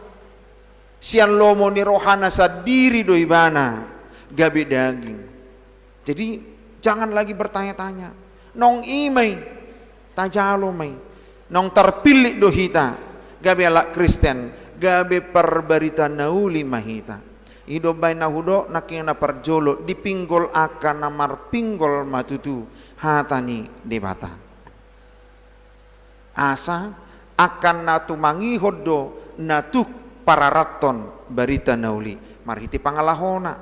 Sian lomo ni rohana sandiri do ibana gabe daging. Jadi, jangan lagi bertanya-tanya. Naung i ma i, tajalo ma i. Naung tarpillit do hita gabe halak Kristen, gabe parbarita na uli ma hita. I do umbahen na hudok nangkin na parjolo, dipinggol angka na marpinggol ma tutu hata ni Debata. Asa angka na tumangihon do na tuk pararathon barita na uli, marhite pangalahona,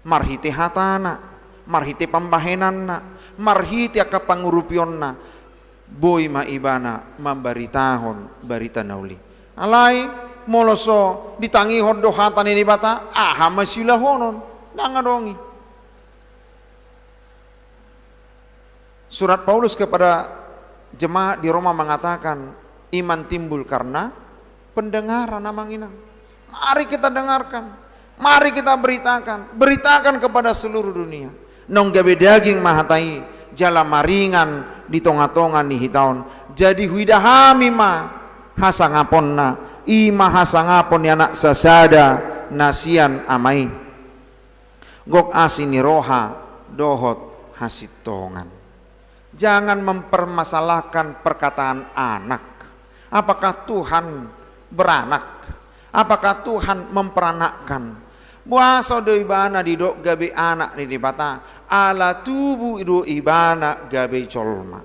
marhite hatana, marhite pambahenanna, marhite angka pangurupionna, boi ma ibana mambaritahon barita na uli. Alai molo so ditangihon do hata ni Debata, aha ma siulahonon? Ndang adong i. Surat Paulus kepada jemaat di Roma mengatakan, iman timbul karena pendengaran, amang inang. Mari kita dengarkan, mari kita beritakan, beritakan kepada seluruh dunia. Naung gabe daging ma hata i, jala maringan di tonga-tonga ni hita on. Jadi huida hami ma hasangaponna, i ma hasangapon ni anak sasada na sian Ama i. Gok asi ni roha dohot hasintongan. Jangan mempermasalahkan perkataan anak. Apakah Tuhan beranak? Apakah Tuhan memperanakkan? Boasa do ibana didok gabe anak ni Debata? Ala tubu do ibana gabe jolma.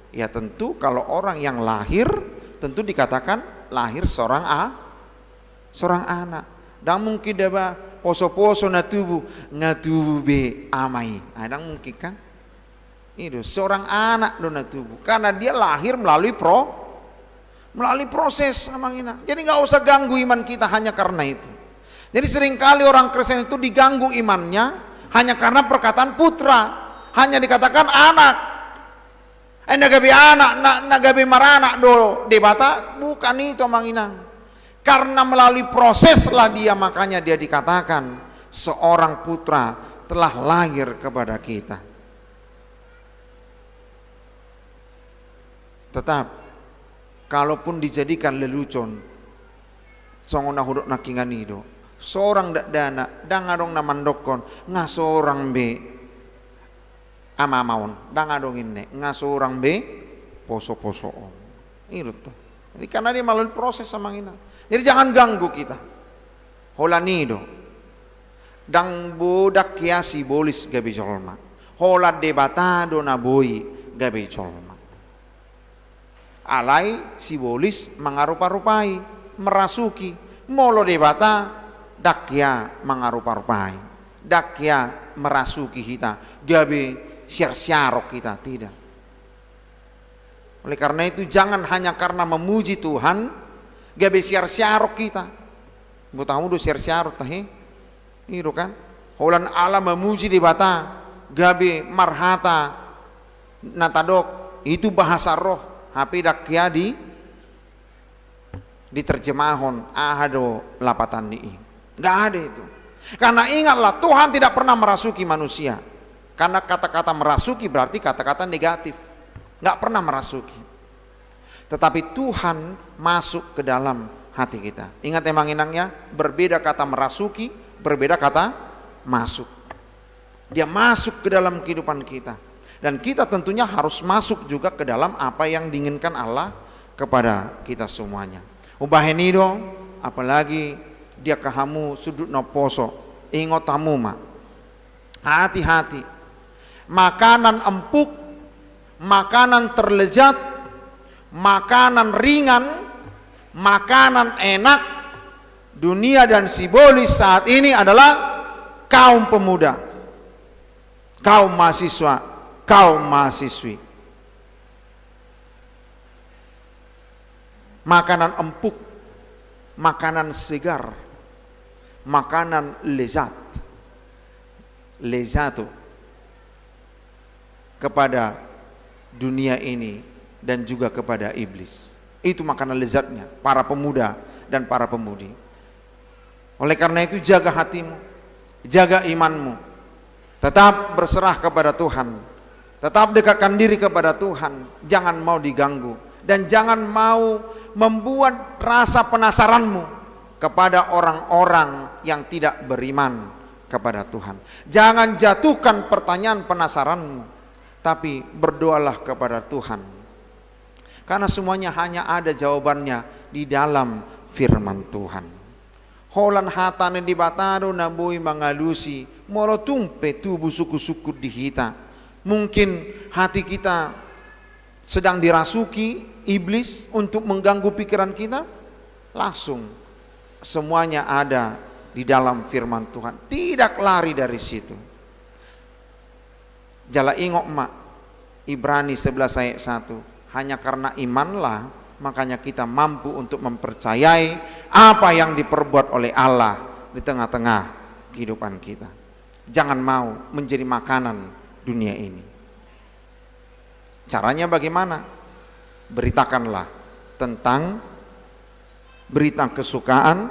Ya tentu kalau orang yang lahir tentu dikatakan lahir seorang a-, seorang anak. Ndang mungkin daba poso-poso na tubu, nga tubu be ama i. Ah, ndang mungkin kan? I do, seorang anak do na tubu. Karena dia lahir melalui pro-, melalui proses, amang inang. Jadi nggak usah ganggu iman kita hanya karena itu. Jadi seringkali orang Kristen itu diganggu imannya hanya karena perkataan putra. Hanya dikatakan anak. Eh, na gabe anak, na, na gabe maranak do Debata, bukan itu, amang inang. Karena melalui proseslah dia, makanya dia dikatakan seorang putra telah lahir kepada kita. Tetap, kalaupun dijadikan lelucon, songon na hudok nangkiningan i do, sorang dakdanak, ndang adong na mandokkon, nga sorang be ama-ama on, ndang adong inna i, nga sorang be poso-poso on. I do tutu. Jadi karena dia melalui proses, amang inang. Jadi jangan ganggu kita. Holan i do. Ndang bo-, ndang hea sibolis gabe jolma. Holan Debata do na boi gabe jolma. Alai sibolis mangarupa-rupai, merasuki. Molo Debata, ndang hea mangarupa-rupai. Ndang hea merasuki hita, gabe siar-siarhon hita, tidak. Oleh karena itu, jangan hanya karena memuji Tuhan, gabe siar-siarhon hita. Boto hamu do siar-siarhon tahe? I do kan? Holan ala memuji Debata, gabe marhata na tadok, itu bahasa roh, hape ndang hea di, diterjemahon, aha do lapatan ni i. Nggak ada itu. Karena ingatlah, Tuhan tidak pernah merasuki manusia. Karena kata-kata merasuki berarti kata-kata negatif. Nggak pernah merasuki. Tetapi Tuhan masuk ke dalam hati kita. Ingat, amang inang, ya, berbeda kata merasuki, berbeda kata masuk. Dia masuk ke dalam kehidupan kita. Dan kita tentunya harus masuk juga ke dalam apa yang diinginkan Allah kepada kita semuanya. Umbahen i do, apalagi dia ke hamu sundut na umposo, ingot hamu ma. Hati-hati. Makanan empuk, makanan terlezat, makanan ringan, makanan enak, dunia dan sibolis saat ini adalah kaum pemuda, kaum mahasiswa, kaum mahasiswi. Makanan empuk, makanan segar, makanan lezat, lezato kepada dunia ini dan juga kepada iblis. Itu makanan lezatnya para pemuda dan para pemudi. Oleh karena itu, jaga hatimu, jaga imanmu, tetap berserah kepada Tuhan, tetap dekatkan diri kepada Tuhan, jangan mau diganggu, dan jangan mau membuat rasa penasaranmu kepada orang-orang yang tidak beriman kepada Tuhan. Jangan jatuhkan pertanyaan penasaranmu, tapi berdoalah kepada Tuhan. Karena semuanya hanya ada jawabannya di dalam firman Tuhan. Holan hata ni Debata do na boi mangalusi, molo tung pe tubu sungkun-sungkun di hita. Mungkin hati kita sedang dirasuki iblis untuk mengganggu pikiran kita, langsung semuanya ada di dalam firman Tuhan. Tidak lari dari situ. Jala ingot ma, Ibrani sebelas ayat satu, hanya karena imanlah, makanya kita mampu untuk mempercayai apa yang diperbuat oleh Allah di tengah-tengah kehidupan kita. Jangan mau menjadi makanan dunia ini. Caranya bagaimana? Beritakanlah tentang berita kesukaan,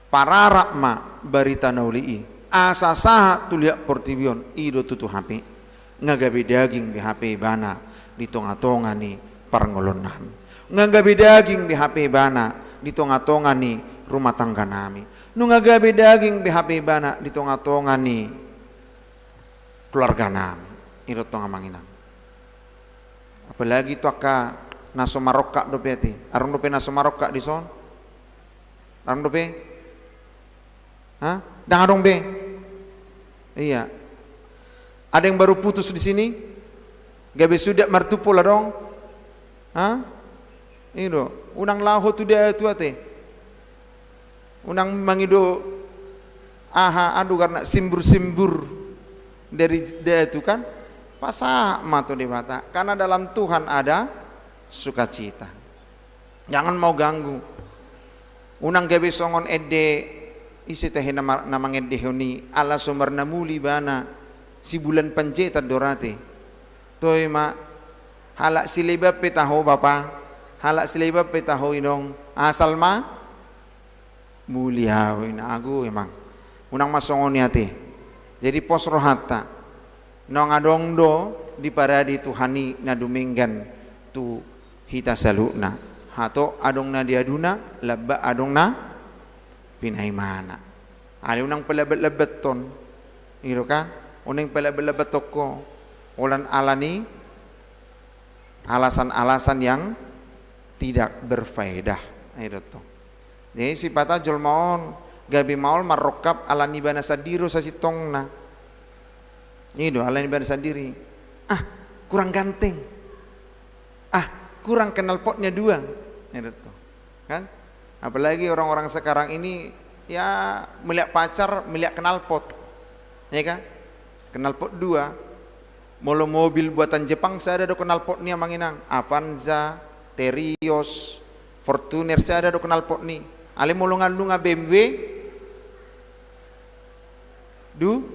pararak ma barita na uli i, asa sahat tu liat portibi on. I do tutu hape. Nga gabe daging be hape ibana di tonga-tonga ni parngoluonnami. Nga gabe daging be hape ibana di tonga-tonga ni rumah tangganami. Nunga gabe daging be hape ibana di tonga-tonga ni keluarganami. I do tong, amang inang. Apalagi tu angka na so marongkap dope, ate. Adong dope na so marongkap dison? Adong dope? Hah? Ndang adong be? Iya. Ada yang baru putus di sini? Gabe suda martumpol adong? Hah? I do. Unang laho tu datu, ate. Unang mangido aha, anu, karena simbur-simbur dari datu kan, pasahat ma tu Debata, karena dalam Tuhan ada sukacita. Jangan mau ganggu. Unang gabe songon ende, ise tahe na mar-, na mangendehon i, ala so marnamuli ibana, si Bulan Panjaitan do ra, ate. Toe ma, halak Silaban pe taho, bapa, halak Silaban pe taho, inong, asal ma muli ahu, ina agu emang. Unang ma songon i, ate. Jadi pos rohanta. Naung adong do diparade Tuhan i na dumenggan tu hita saluhutna. Hato adong na diaduna, lambak adong na pinaimana. Alai unang palabat-labathon. I do kan? Unang palabat-labathon ho. Holan ala ni alasan-alasan yang tidak berfaedah. I do tong. Jadi sipata jolma on gabe maol marrongkap ala ni ibana sandiri do sasintongna. I do, ala ni ibana sandiri. Ah, kurang ganteng. Ah, kurang knalpotnya dua. I do tong. Kan? Apalagi orang-orang sekarang ini, ya, melihat pacar, melihat knalpot. Ya kan? Knalpot dua. Molo mobil buatan Jepang, sada do knalpot ni, amang inang. Avanza, Terios, Fortuner, sada do knalpot ni. Alai molo nga nunga B M W, du-,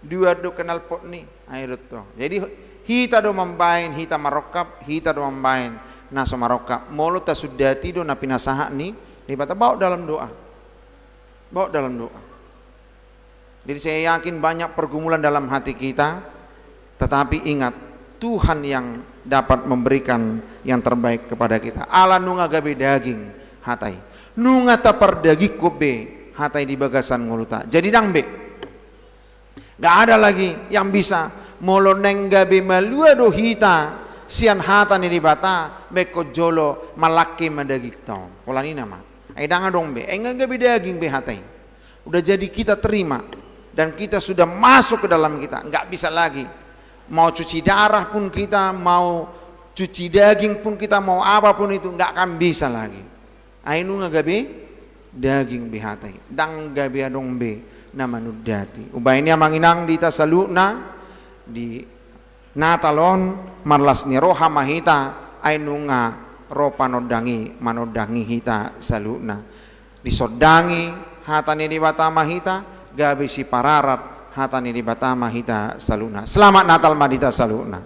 dua do knalpot ni. I do tong. Jadi hita do mambaen, hita marrongkap, hita do mambaen na so marrongkap. Molo tasundati do na pinasahat ni Debata, baok dalam doa. Baok dalam doa. Jadi saya yakin banyak pergumulan dalam hati kita, tetapi ingat, Tuhan yang dapat memberikan yang terbaik kepada kita. Ala nunga gabe daging hata i. Nunga tapardagingkon be hata i di bagasan ngoluta. Jadi ndang be. Nggak ada lagi yang bisa. Molo naeng gabe malua do hita sian hata ni Debata, baen jolo malangke ma dagingta on. Pola ninna ma. Ai ndang adong be, ai nggak gabe daging be hata i. Udah jadi kita terima dan kita sudah masuk ke dalam kita, nggak bisa lagi. Mau cuci darah pun kita, mau cuci daging pun kita, mau apapun itu, nggak akan bisa lagi. Ai nunga gabe daging be hata i, ndang gabe adong be na manundati. Umbahen i amang inang di hita saluhutna, di Natal on, marlas ni roha ma hita, ai nunga ro panondang i manondangi hita saluhutna. Disondangi hata ni Debata ma hita, gabe sipararat hata ni Debata ma hita saluhutna. Selamat Natal ma di hita saluhutna.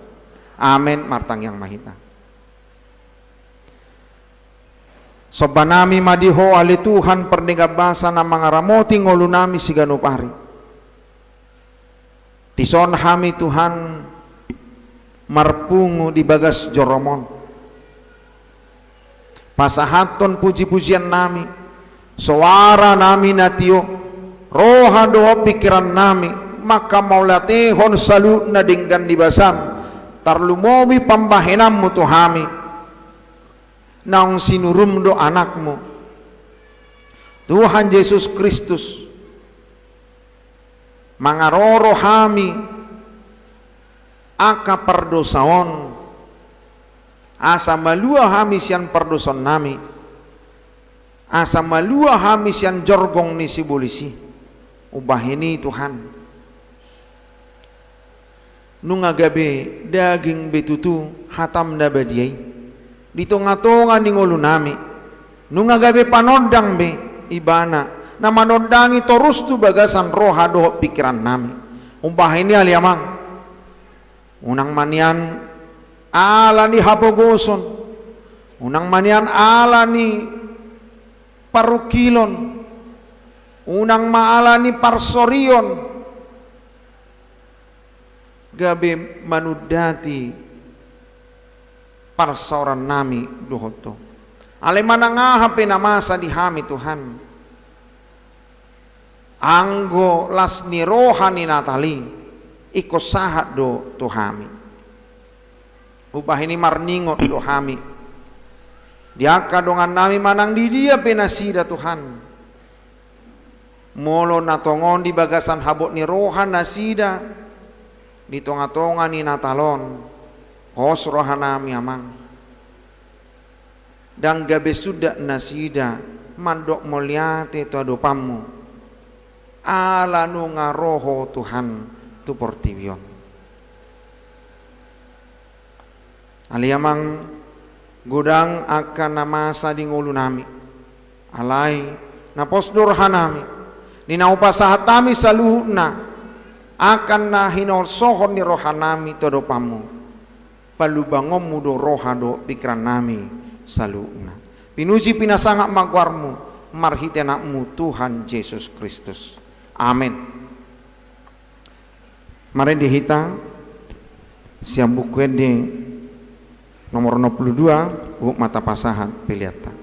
Amen, martangiang ma hita. Somba nami ma di Ho ale Tuhan pardenggan basa na mangaramoti ngolu nami siganup ari. Dison hami Tuhan marpungu di bagas jorom on. Pasahathon puji-pujian nami, soara nami na tio, roha dohot pingkiran nami, mangkamauliatehon saluhut na denggan di basam, tarlumobi pambahenanmu tu hami. Naung sinurum do anakmu, Tuhan Jesus Kristus, mangaroro hami angka pardosa on, asa malua hami sian pardosaon nami, asa malua hami sian jorgong ni sibolis i. Umbahen i Tuhan, nunga gabe daging be tutu hatam na badia i di tonga-tonga ni ngolu nami. Nunga gabe panondang be ibana na manondangi torus tu bagasan roha dohot pingkiran nami. Umbahen i ale Amang, unang ma nian ala ni hapogoson, unang ma nian ala ni parungkilon, unang ma ala ni parsorion, gabe manundati parsaoran nami dohot Ho. Alai manang aha pe na masa di hami Tuhan, anggo las ni roha ni Natal i, ingkon sahat do tu hami. Umbahen i marningot do hami di angka dongan nami manang di dia pe nasida Tuhan. Molo na tongon di bagasan habot ni roha nasida di tonga-tonga ni Natal on, pos roha nami Amang. Ndang gabe sundat nasida mandok mauliate tu adopanmu, ala nunga ro Ho Tuhan tu portibi on. Ale Amang, godang angka na masa di ngolu nami. Alai na pos do roha nami di na hupasahat hami saluhutna angka na hinorsohon ni roha nami tu adopanmu. Palubangonmu do roha dohot pingkiran nami saluhutna. Pinuji pinasangap ma goarmu marhite Anakmu Tuhan Jesus Kristus. Amen. Marende hita sian Buku Ende nomor onom pulu dua, huhut ma tapasahat peleanta.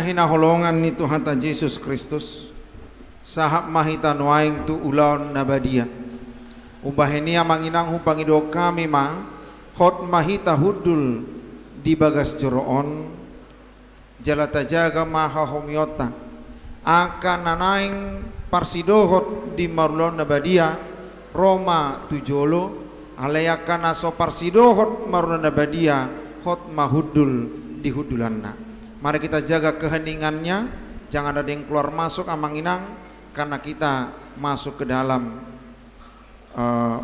Hinaholongan ni Tuhanta Jesus Kristus, sahat ma hita nuaeng tu ulaon na badia. Umbahen i, amang inang, hupangidohon hami ma, hot ma hita hundul di bagas joro on, jala tajaga ma hahomionta, angka na naeng parsidohot di marulaon na badia, ro ma tu jolo, alai angka na so parsidohot marulaon na badia, hot ma hundul di hundulanna. Mari kita jaga keheningannya, jangan ada yang keluar masuk, amang inang, karena kita masuk ke dalam eh,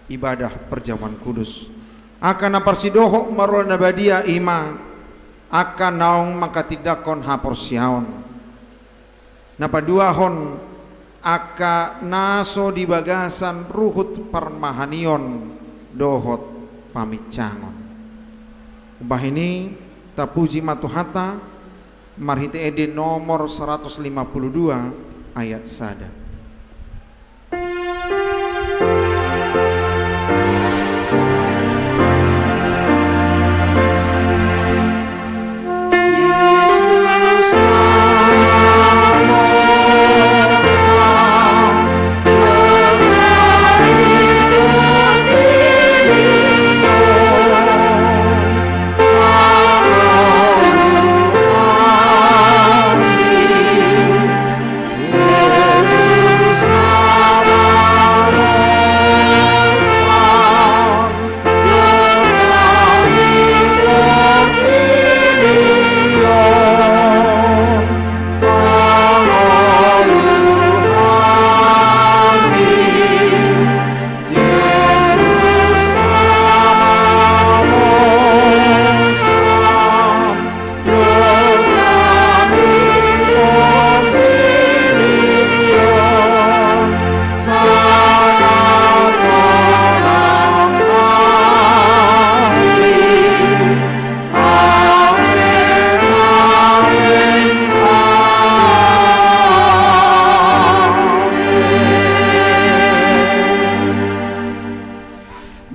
ibadah perjamuan kudus. Angka na parsidohot marulaon na badia i ma angka naung manghatindanghon haporseaon. Na paduahon, angka na so di bagasan ruhut parmahanion dohot paminsangon. Umbahen i, tapuji ma Tuhanta, marhite ende nomor seratus lima puluh dua ayat sada.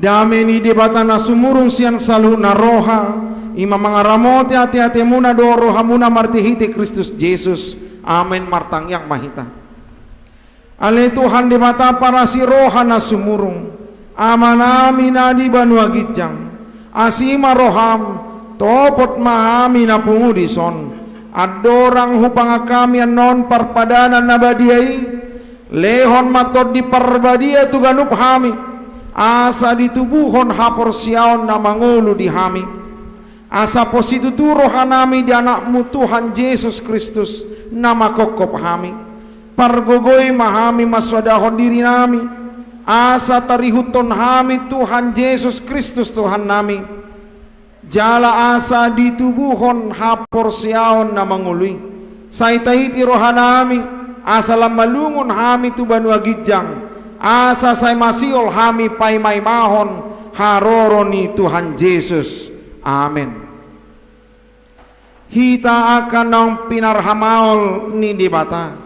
Dame ni Debata na sumurung sian saluhutna roha, i ma mangaramoti ateatemuna dohot rohamuna marhitehite Kristus Jesus. Amen. Martangiang ma hita. Ale Tuhan Debata parasi roha na sumurung, Amanami na di banua ginjang, asi ma roham, topot ma hami na pungu dison. Andorang hupangan hami annon parpadanan na badia i, lehon ma Tondi Parbadia tu ganup hami, asa ditubuhon haporseaon na mangolu di hami. Asa pos situtu rohanami di Anakmu Tuhan Jesus Kristus, na manghophop hami. Pargogoi ma hami mansoadahon dirinami, asa tarihuthon hami Tuhan Jesus Kristus Tuhannami. Jala asa ditubuhon haporseaon na mangolu i. Sai tahiti rohanami, asa lam malungun hami tu banua ginjang, asa sai masihol hami paimaimahon haroro ni Tuhan Jesus. Amen. Hita angka naung pinarhamaol ni Debata,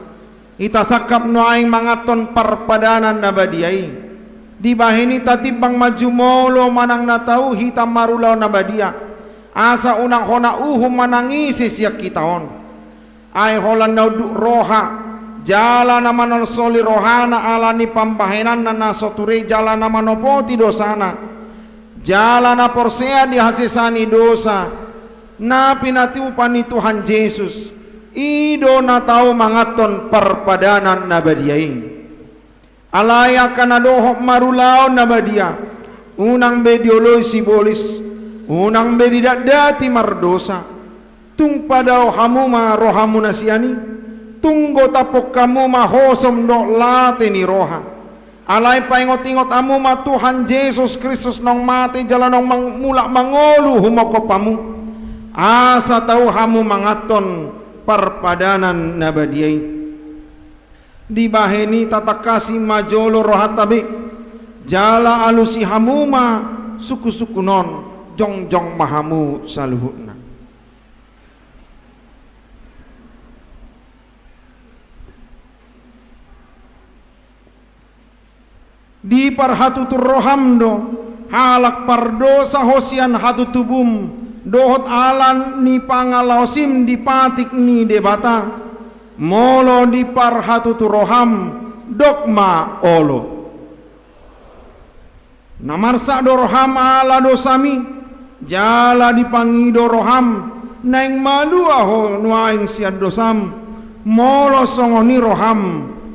hita sangkap nuaeng manganhon parpadanan na badia i. Dibahen i tatimbang ma jumolo manang na tau hita marulaon na badia, asa unang hona uhum manang ise sian hita on. Ai holan na unduk roha, jala na manolsoli rohana ala ni pambahenanna na so ture jala na manopoti dosana, jala na porsea di hasesaan ni dosa, na pinatupa ni Tuhan Jesus, i do na tau manganhon parpadanan na badia i. Alai angka na dohot marulaon na badia, unang be dioloi sibolis, unang be didatdati mardosa. Tung padao hamu ma rohamuna sian i, tung gotapkon hamu ma hosom dohot late ni roha. Alai paingotingot hamu ma Tuhan Jesus Kristus naung mate jala naung mang-, mulak mangolu humongkop hamu, asa tau hamu manganhon parpadanan na badia i. Dibahen i tatangkasi ma jolo rohanta be, jala alusi hamu ma sungkunsungkun on, jongjong ma hamu saluhutna. Diparhatutur roham do, halak pardosa ho sian hatutubum, dohot ala ni pangalaosim di patik ni Debata, molo diparhatutu roham, dok ma olo. Na marsak do roham ala dosami, jala dipangido roham, naeng malua ho nuaeng sian dosam, molo songon i roham,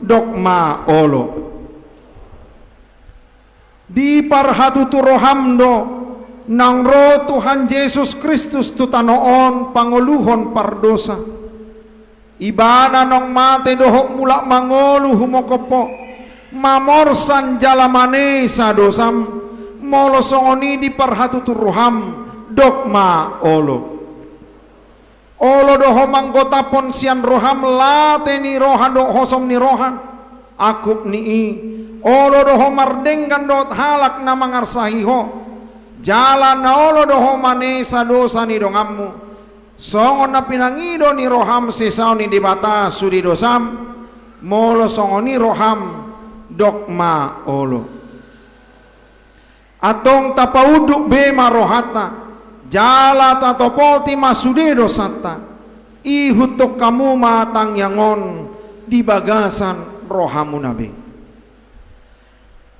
dok ma olo. Diparhatutu roham do, naung ro Tuhan Jesus Kristus tu tano on pangoluhon pardosa. Ibana naung mate dohot mulak mangolu humongkop ho, mamorsan jala manesa dosam, molo songon i diparhatutu roham, dok ma olo. Olo do ho manggotaphon sian roham late ni roha dohot hosom ni roha, angkup ni i, olo do ho mardenggan dohot halak na mangarsahi ho, jala na olo do ho manesa dosa ni donganmu, songon na pinangido ni roham sesaon ni Debata sude dosam, molo songon i roham, dok ma olo. Antong tapaunduk be ma rohanta, jala tatopoti ma sude dosanta, ihuthon hamu ma tangiang on di bagasan rohamuna be.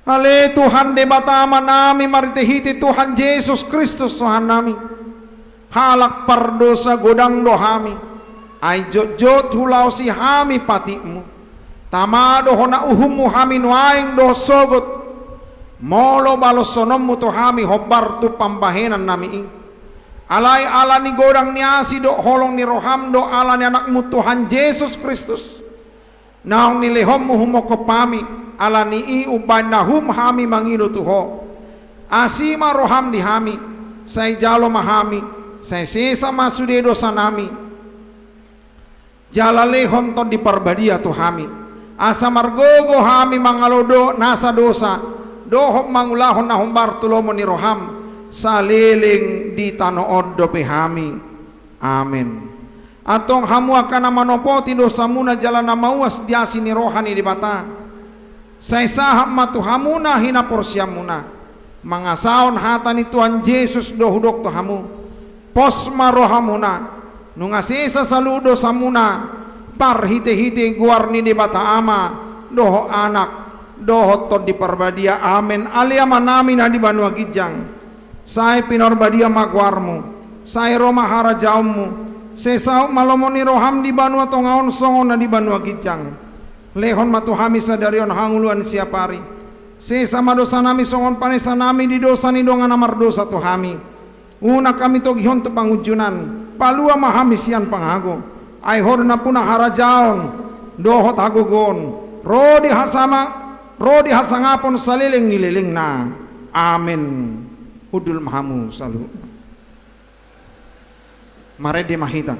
Ale Tuhan Debata Amanami, marhitehite Tuhan Jesus Kristus Tuhannami, halak pardosa godang do hami, ai jotjot hulaosi hami patikmu. Tama do hona uhummu hami nuaeng dohot sogot. Molo baloshononmu tu hami hombar tu pambahenannami i. Alai ala ni godang ni asi dohot holong ni roham dohot ala ni anakmu Tuhan Jesus Kristus, naung nilehonmu humongkop hami, ala ni i umbahen na hum hami mangido tu ho. Asi ma roham di hami, sai jalo ma hami, sai sesa ma sude dosanami. Jala lehon Tondi Parbadia tu hami, asa margogo hami mangalo do nasa dosa, dohot mangulahon na hombar tu lomo ni roham, saleleng di tano on dope hami. Amen. Antong hamu angka na manopoti dosamuna jala na mauas di asi ni roha ni Debata, sai sahat ma tu hamuna hinaporseaonmuna, mangasahon hata ni Tuhan Jesus do hudok tu hamu, pos ma rohamuna, nunga sesa saluhut dosamuna, marhitehite goar ni Debata Ama, dohot Anak, dohot Tondi Parbadia. Amen. Ale Amanami na di banua ginjang, sai pinarbadia ma goarmu, sai ro ma harajaonmu, sai saut ma lomo ni roham di banua tonga on songon na di banua ginjang. Lehon ma tu hami sadari on hangoluan siapari. Sesa ma dosanami songon panesanami di dosa ni dongan na mardosa tu hami. Unang hami togihon tu pangunjunan, palua ma hami sian pangago. Ai ho do nampuna harajaon, dohot hagogoon, ro di hasama, ro di hasangapon saleleng ni lelengna. Amen. Hundul ma hamu saluhutna. Marende ma hita.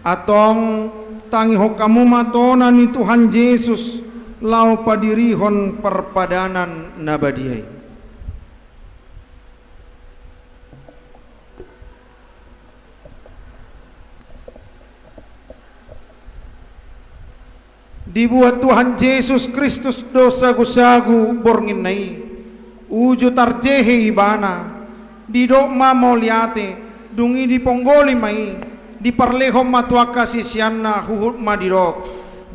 Antong tangihon hamu ma tona ni Tuhan Jesus laho padirihon parpadanan na badia i. Dibuat Tuhan Jesus Kristus do sagusagu bornginna i, uju tarjehe Ibana, didok ma mauliate, dung i diponggoli ma i, diparlehon ma tu angka siseanna huhut ma didok: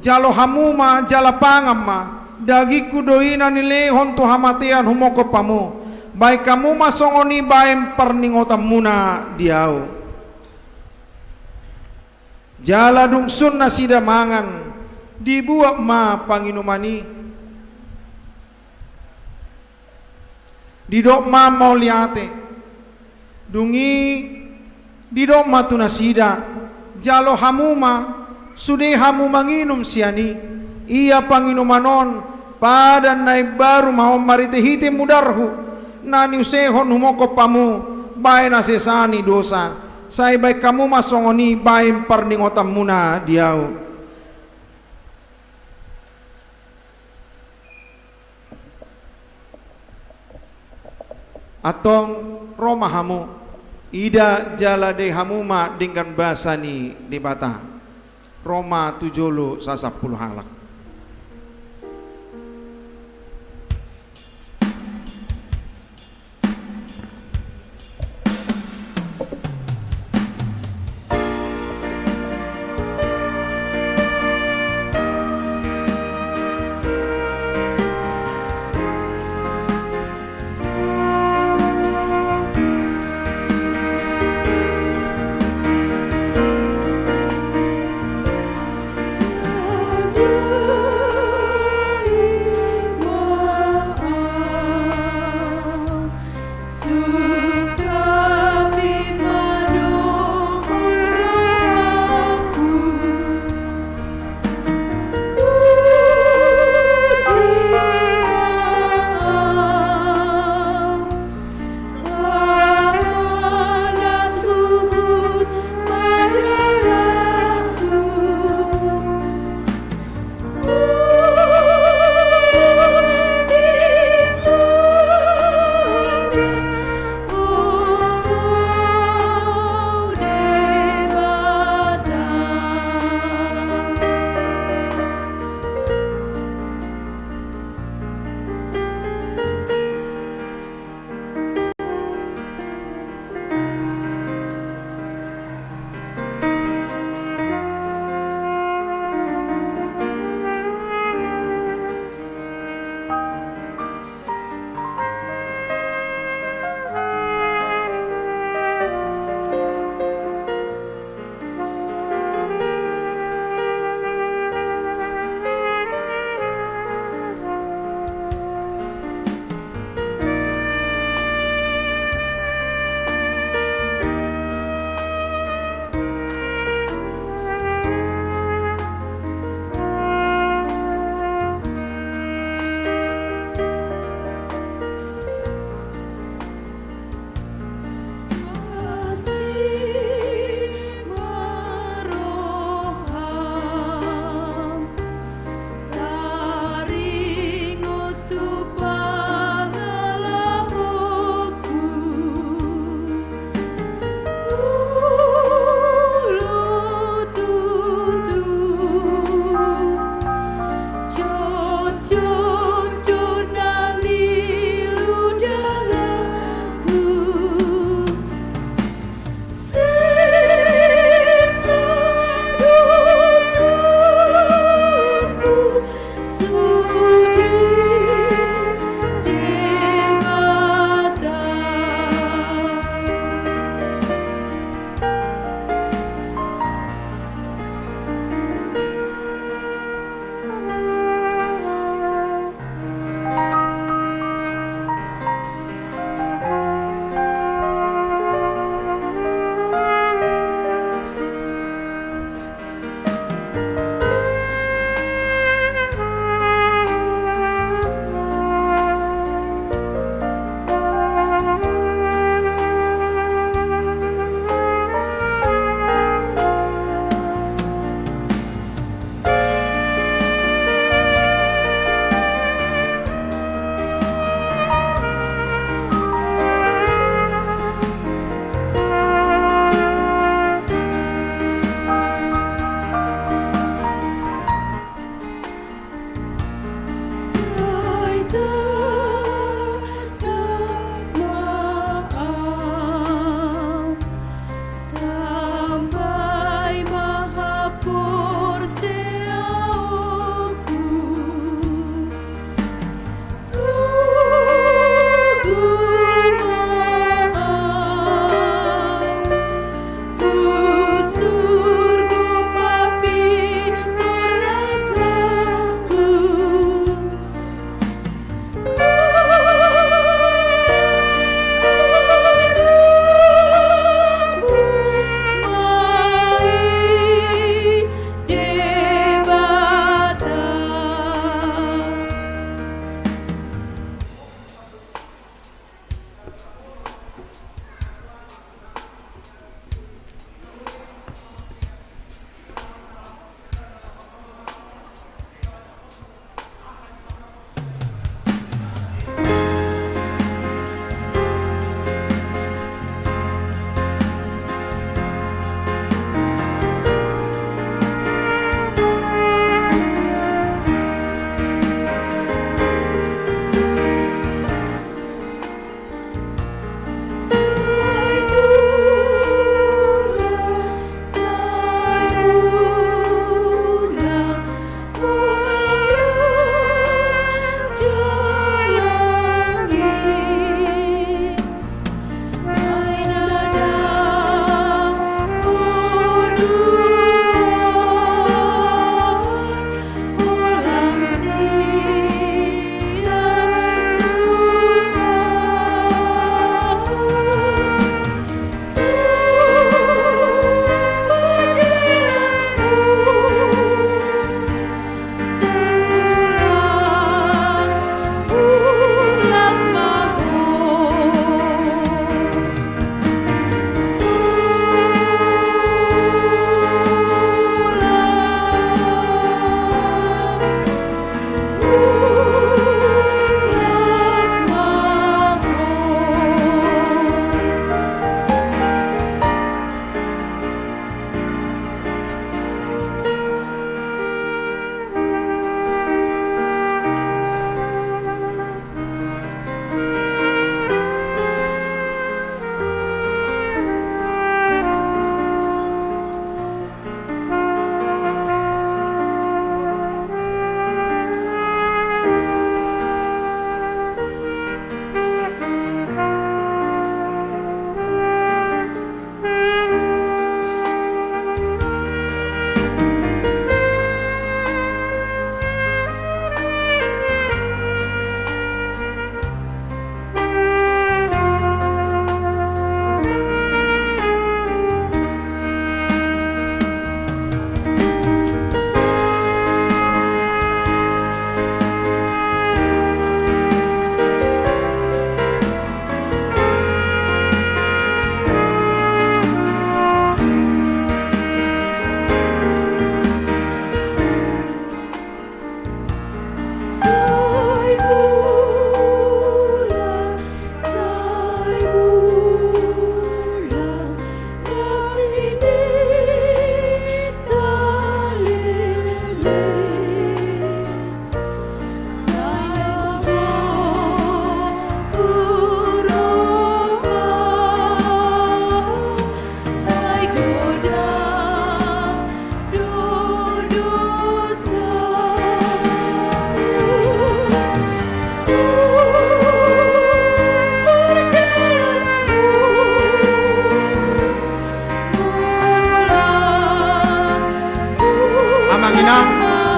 Jalo hamu ma, jala pangan ma, dagingku do i na nilehon tu hamatean humongkop hamu, baen hamu ma songon i baen parningotanmuna di ahu. Jala dung sun nasida mangan, dibuat ma panginuman i. Didok ma mauliate. Dung i didok ma tu nasida, jalo hamu ma, sude hamu manginum sian i, ia panginuman on, padan na imbaru ma on marhitehite mudarhu, na niusehon humongkop hamu, baen hasesaan ni dosa, sai baen hamu ma songon i baen parningotanmuna di ahu. Antong ro ma hamu, ida jala dai hamu ma denggan basa ni Debata. Ro ma tu jolo sasampulu halak.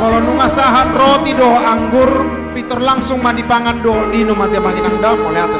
Molo nunga sahat roti dohot anggur, pintor langsung ma dipangan dohot diinum, ate amang inang da, mauliate.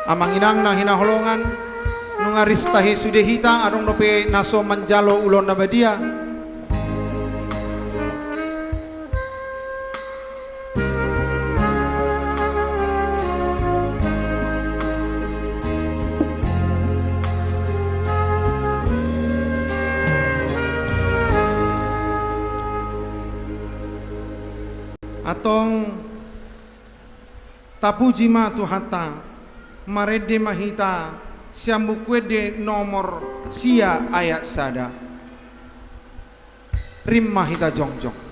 Amang inang na hinaholongan, nunga ris tahe sude hita, adong dope na so manjalo ulaon na badia. Antong, tapuji ma Tuhanta, marende ma hita sian Buku Ende nomor sia ayat sada. Rap ma hita jongjong.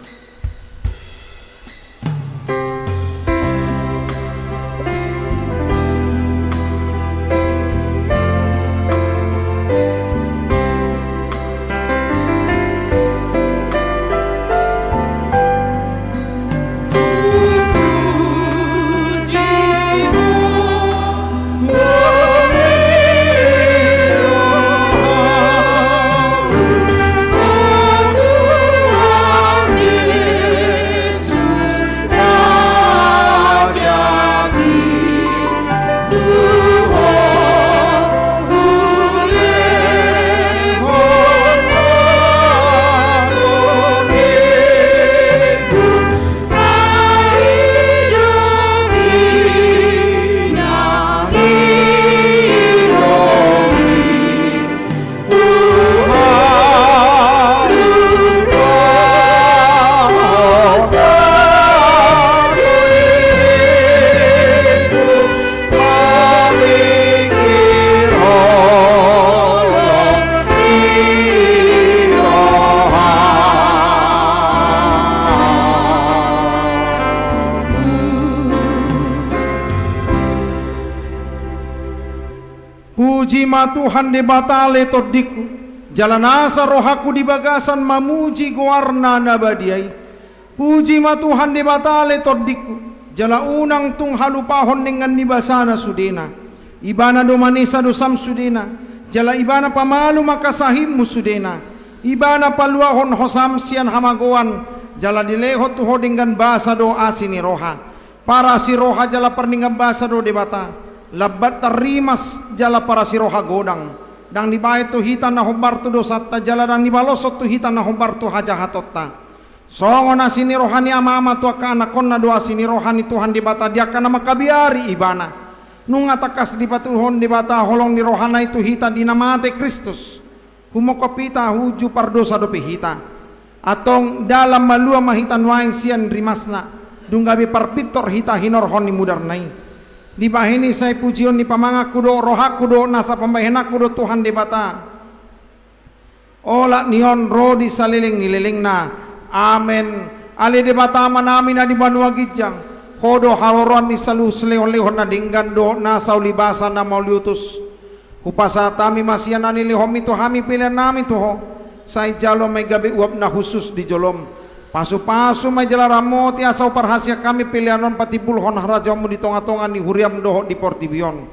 Puji ma Tuhan Debata ale tondingku, jala nasa rohangku di bagasan mamuji goarna na badia i. Puji ma Tuhan Debata ale tondingku, jala unang tung halupahon denggan ni basana sudena. Ibana do manesa dosam sudena, jala Ibana pamalum angka sahitmu sudena. Ibana paluahon hosam sian hamagoan, jala dilehon tu ho denggan basa do asi ni roha. Parasi roha jala pardenggan basa do Debata. Lambat tarrimas jala parasi roha godang. Ndang dibahen tu hita na hombar tu dosanta jala ndang dibaloshon tu hita na hombar tu hajahatonta. Songon asi ni roha ni amama tu angka anakkonna do asi ni roha ni Tuhan Debata di angka na mangkabiari Ibana. Nunga tangkas dipatuduhon Debata holong ni rohana i tu hita di na mate Kristus. Humongkop hita, uju pardosa dope hita. Antong dalan malua ma hita nuaeng sian rimasna, dung gabe parpintor hita hinorhon ni mudarna i. Dibahen i sai pujion ni pamanganku dohot rohangku dohot nasa pambahenanku do Tuhan Debata. Olat ni on ro di saleleng ni lelengna. Amen. Ale Debata Amanami na di banua ginjang, Ho do haroroan ni saluhut silehonlehon na denggan dohot nasa ulibasa na mauliutus. Hupasahat hami ma sian na nilehonmi tu hami peleannami tu Ho. Sai jalo ma i gabe uap na hushus di jolom. Pasupasu ma i jala ramoti asa huparhaseang hami pelean on patimbulhon harajaonmu di tongatonga ni huriam dohot di portibi on.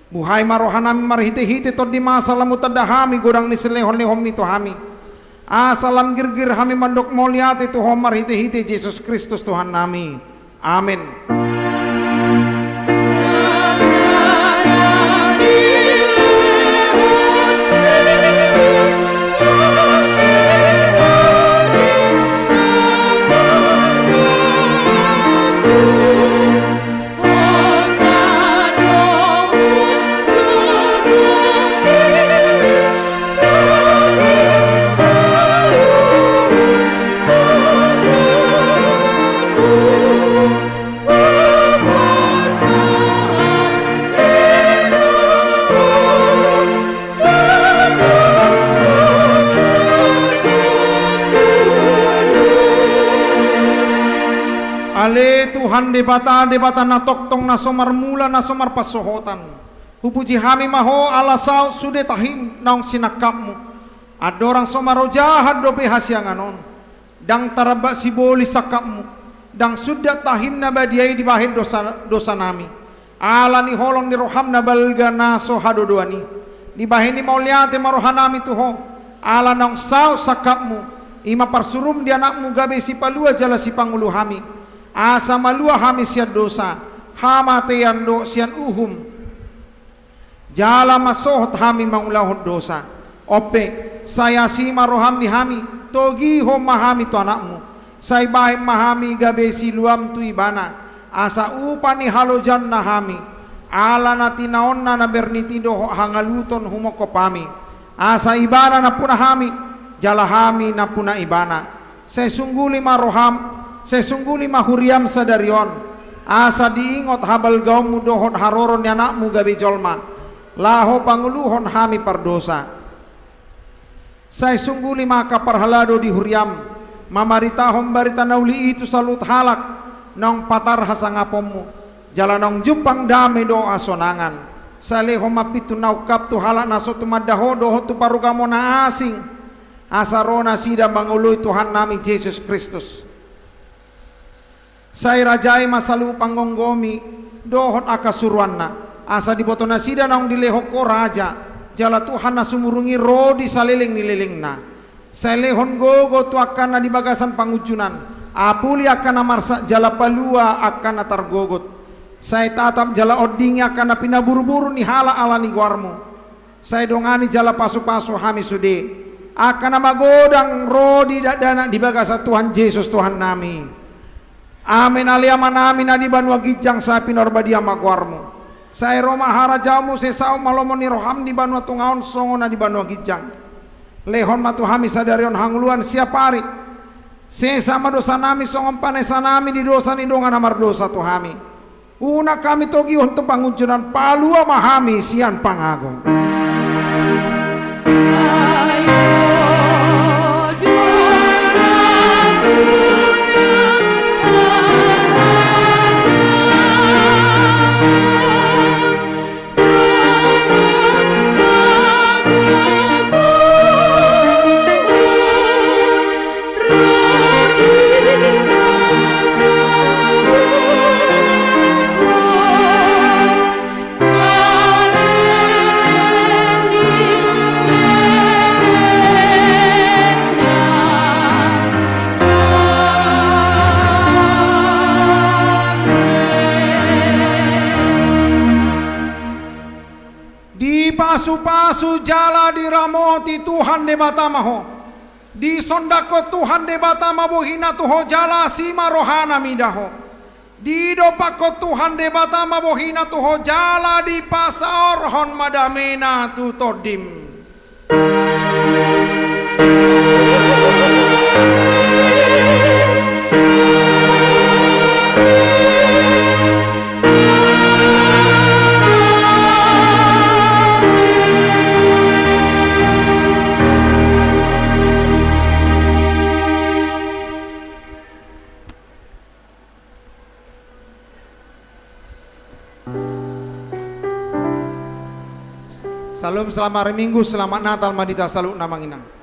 Buhai ma rohanami marhitehite Tondi masa lam hutanda hami godang ni silehonlehonmi tu hami. Asa lam girgir hami mandok mauliate tu Ho marhitehite Jesus Kristus Tuhannami. Amen. Ale Tuhan Debata, Debata na tongtong, na so marmula, na so marpansohotan. Hupuji hami ma Ho ala saut sude tahim naung sinangkapmu. Andorang so marojahan dope hasiangan on. Ndang taramba sibolis sangkapmu, ndang sundat tahim na badia i dibahen dosa, dosanami. Ala ni holong ni roham na balga na so hadodoan i. Dibahen i mauliate ma rohanami tu Ho, ala naung saut sangkapmu, i ma parsurum di Anakmu gabe sipalua jala sipangolu hami. Asa malua hami sian dosa, hamatean dohot sian uhum. Jala mansohot hami mangulahon dosa. On pe, sai asi ma roham di hami, togihon ma hami tu Anakmu, sai bahen ma hami gabe siluam tu Ibana, asa upa ni halojaonna hami, ala na tinaonna na bernit i dohot hangaluton humongkop hami, asa Ibana nampuna hami, jala hami nampuna Ibana. Sai sungguli ma roham, sai sungguli ma huriam sadari on, asa diingot habalgaonmu dohot haroro ni Anakmu gabe jolma, laho panguluhon hami pardosa. Sai sungguli ma angka parhalado di huriam, mamaritahon barita na uli i tu saluhut halak, naung patar hasangaponmu, jala naung jumpang dame dohot hasonangan. Sai lehon ma pintu na ungkap tu halak na so tumanda Ho dohot tu parugamo na asing, asa ro nasida mangoloi Tuhannami Jesus Kristus. Sai rajai ma saluhut panggomgomi dohot angka suruanna, asa diboto nasida naung dilehon Ho raja jala Tuhan na sumurung i ro di saleleng ni lelengna. Sai lehon gogo tu angka na di bagasan pangunjunan, apuli angka na marsak jala palua angka na targogot. Sai tatap jala ondingi angka na pinaburuburu ni halak ala ni goarmu. Sai dongani jala pasupasu hami sude, angka na magodang ro di dakdanak di bagasan Tuhan Jesus Tuhannami. Amen. Ale Amanami na di banua ginjang, sai pinarbadia ma goarmu. Sai ro ma harajaonmu, sai saut ma lomo ni roham di banua tonga on songon na di banua ginjang. Lehon ma tu hami sadari on hangoluan siapari. Sesa ma dosanami songon panesanami di dosa ni dongan na mardosa tu hami. Unang hami togihon tu pangunjunan, palua ma hami sian pangago. Dipasupasu jala diramoti Tuhan Debata ma ho. Disondangkon Tuhan Debata ma bohina tu ho jala asi ma rohana mida ho. Didompakkon Tuhan Debata ma bohina tu ho jala dipasaorhon ma damena tu tondim. Salam, selamat hari Minggu, selamat Natal ma di hita saluhutna amang inang.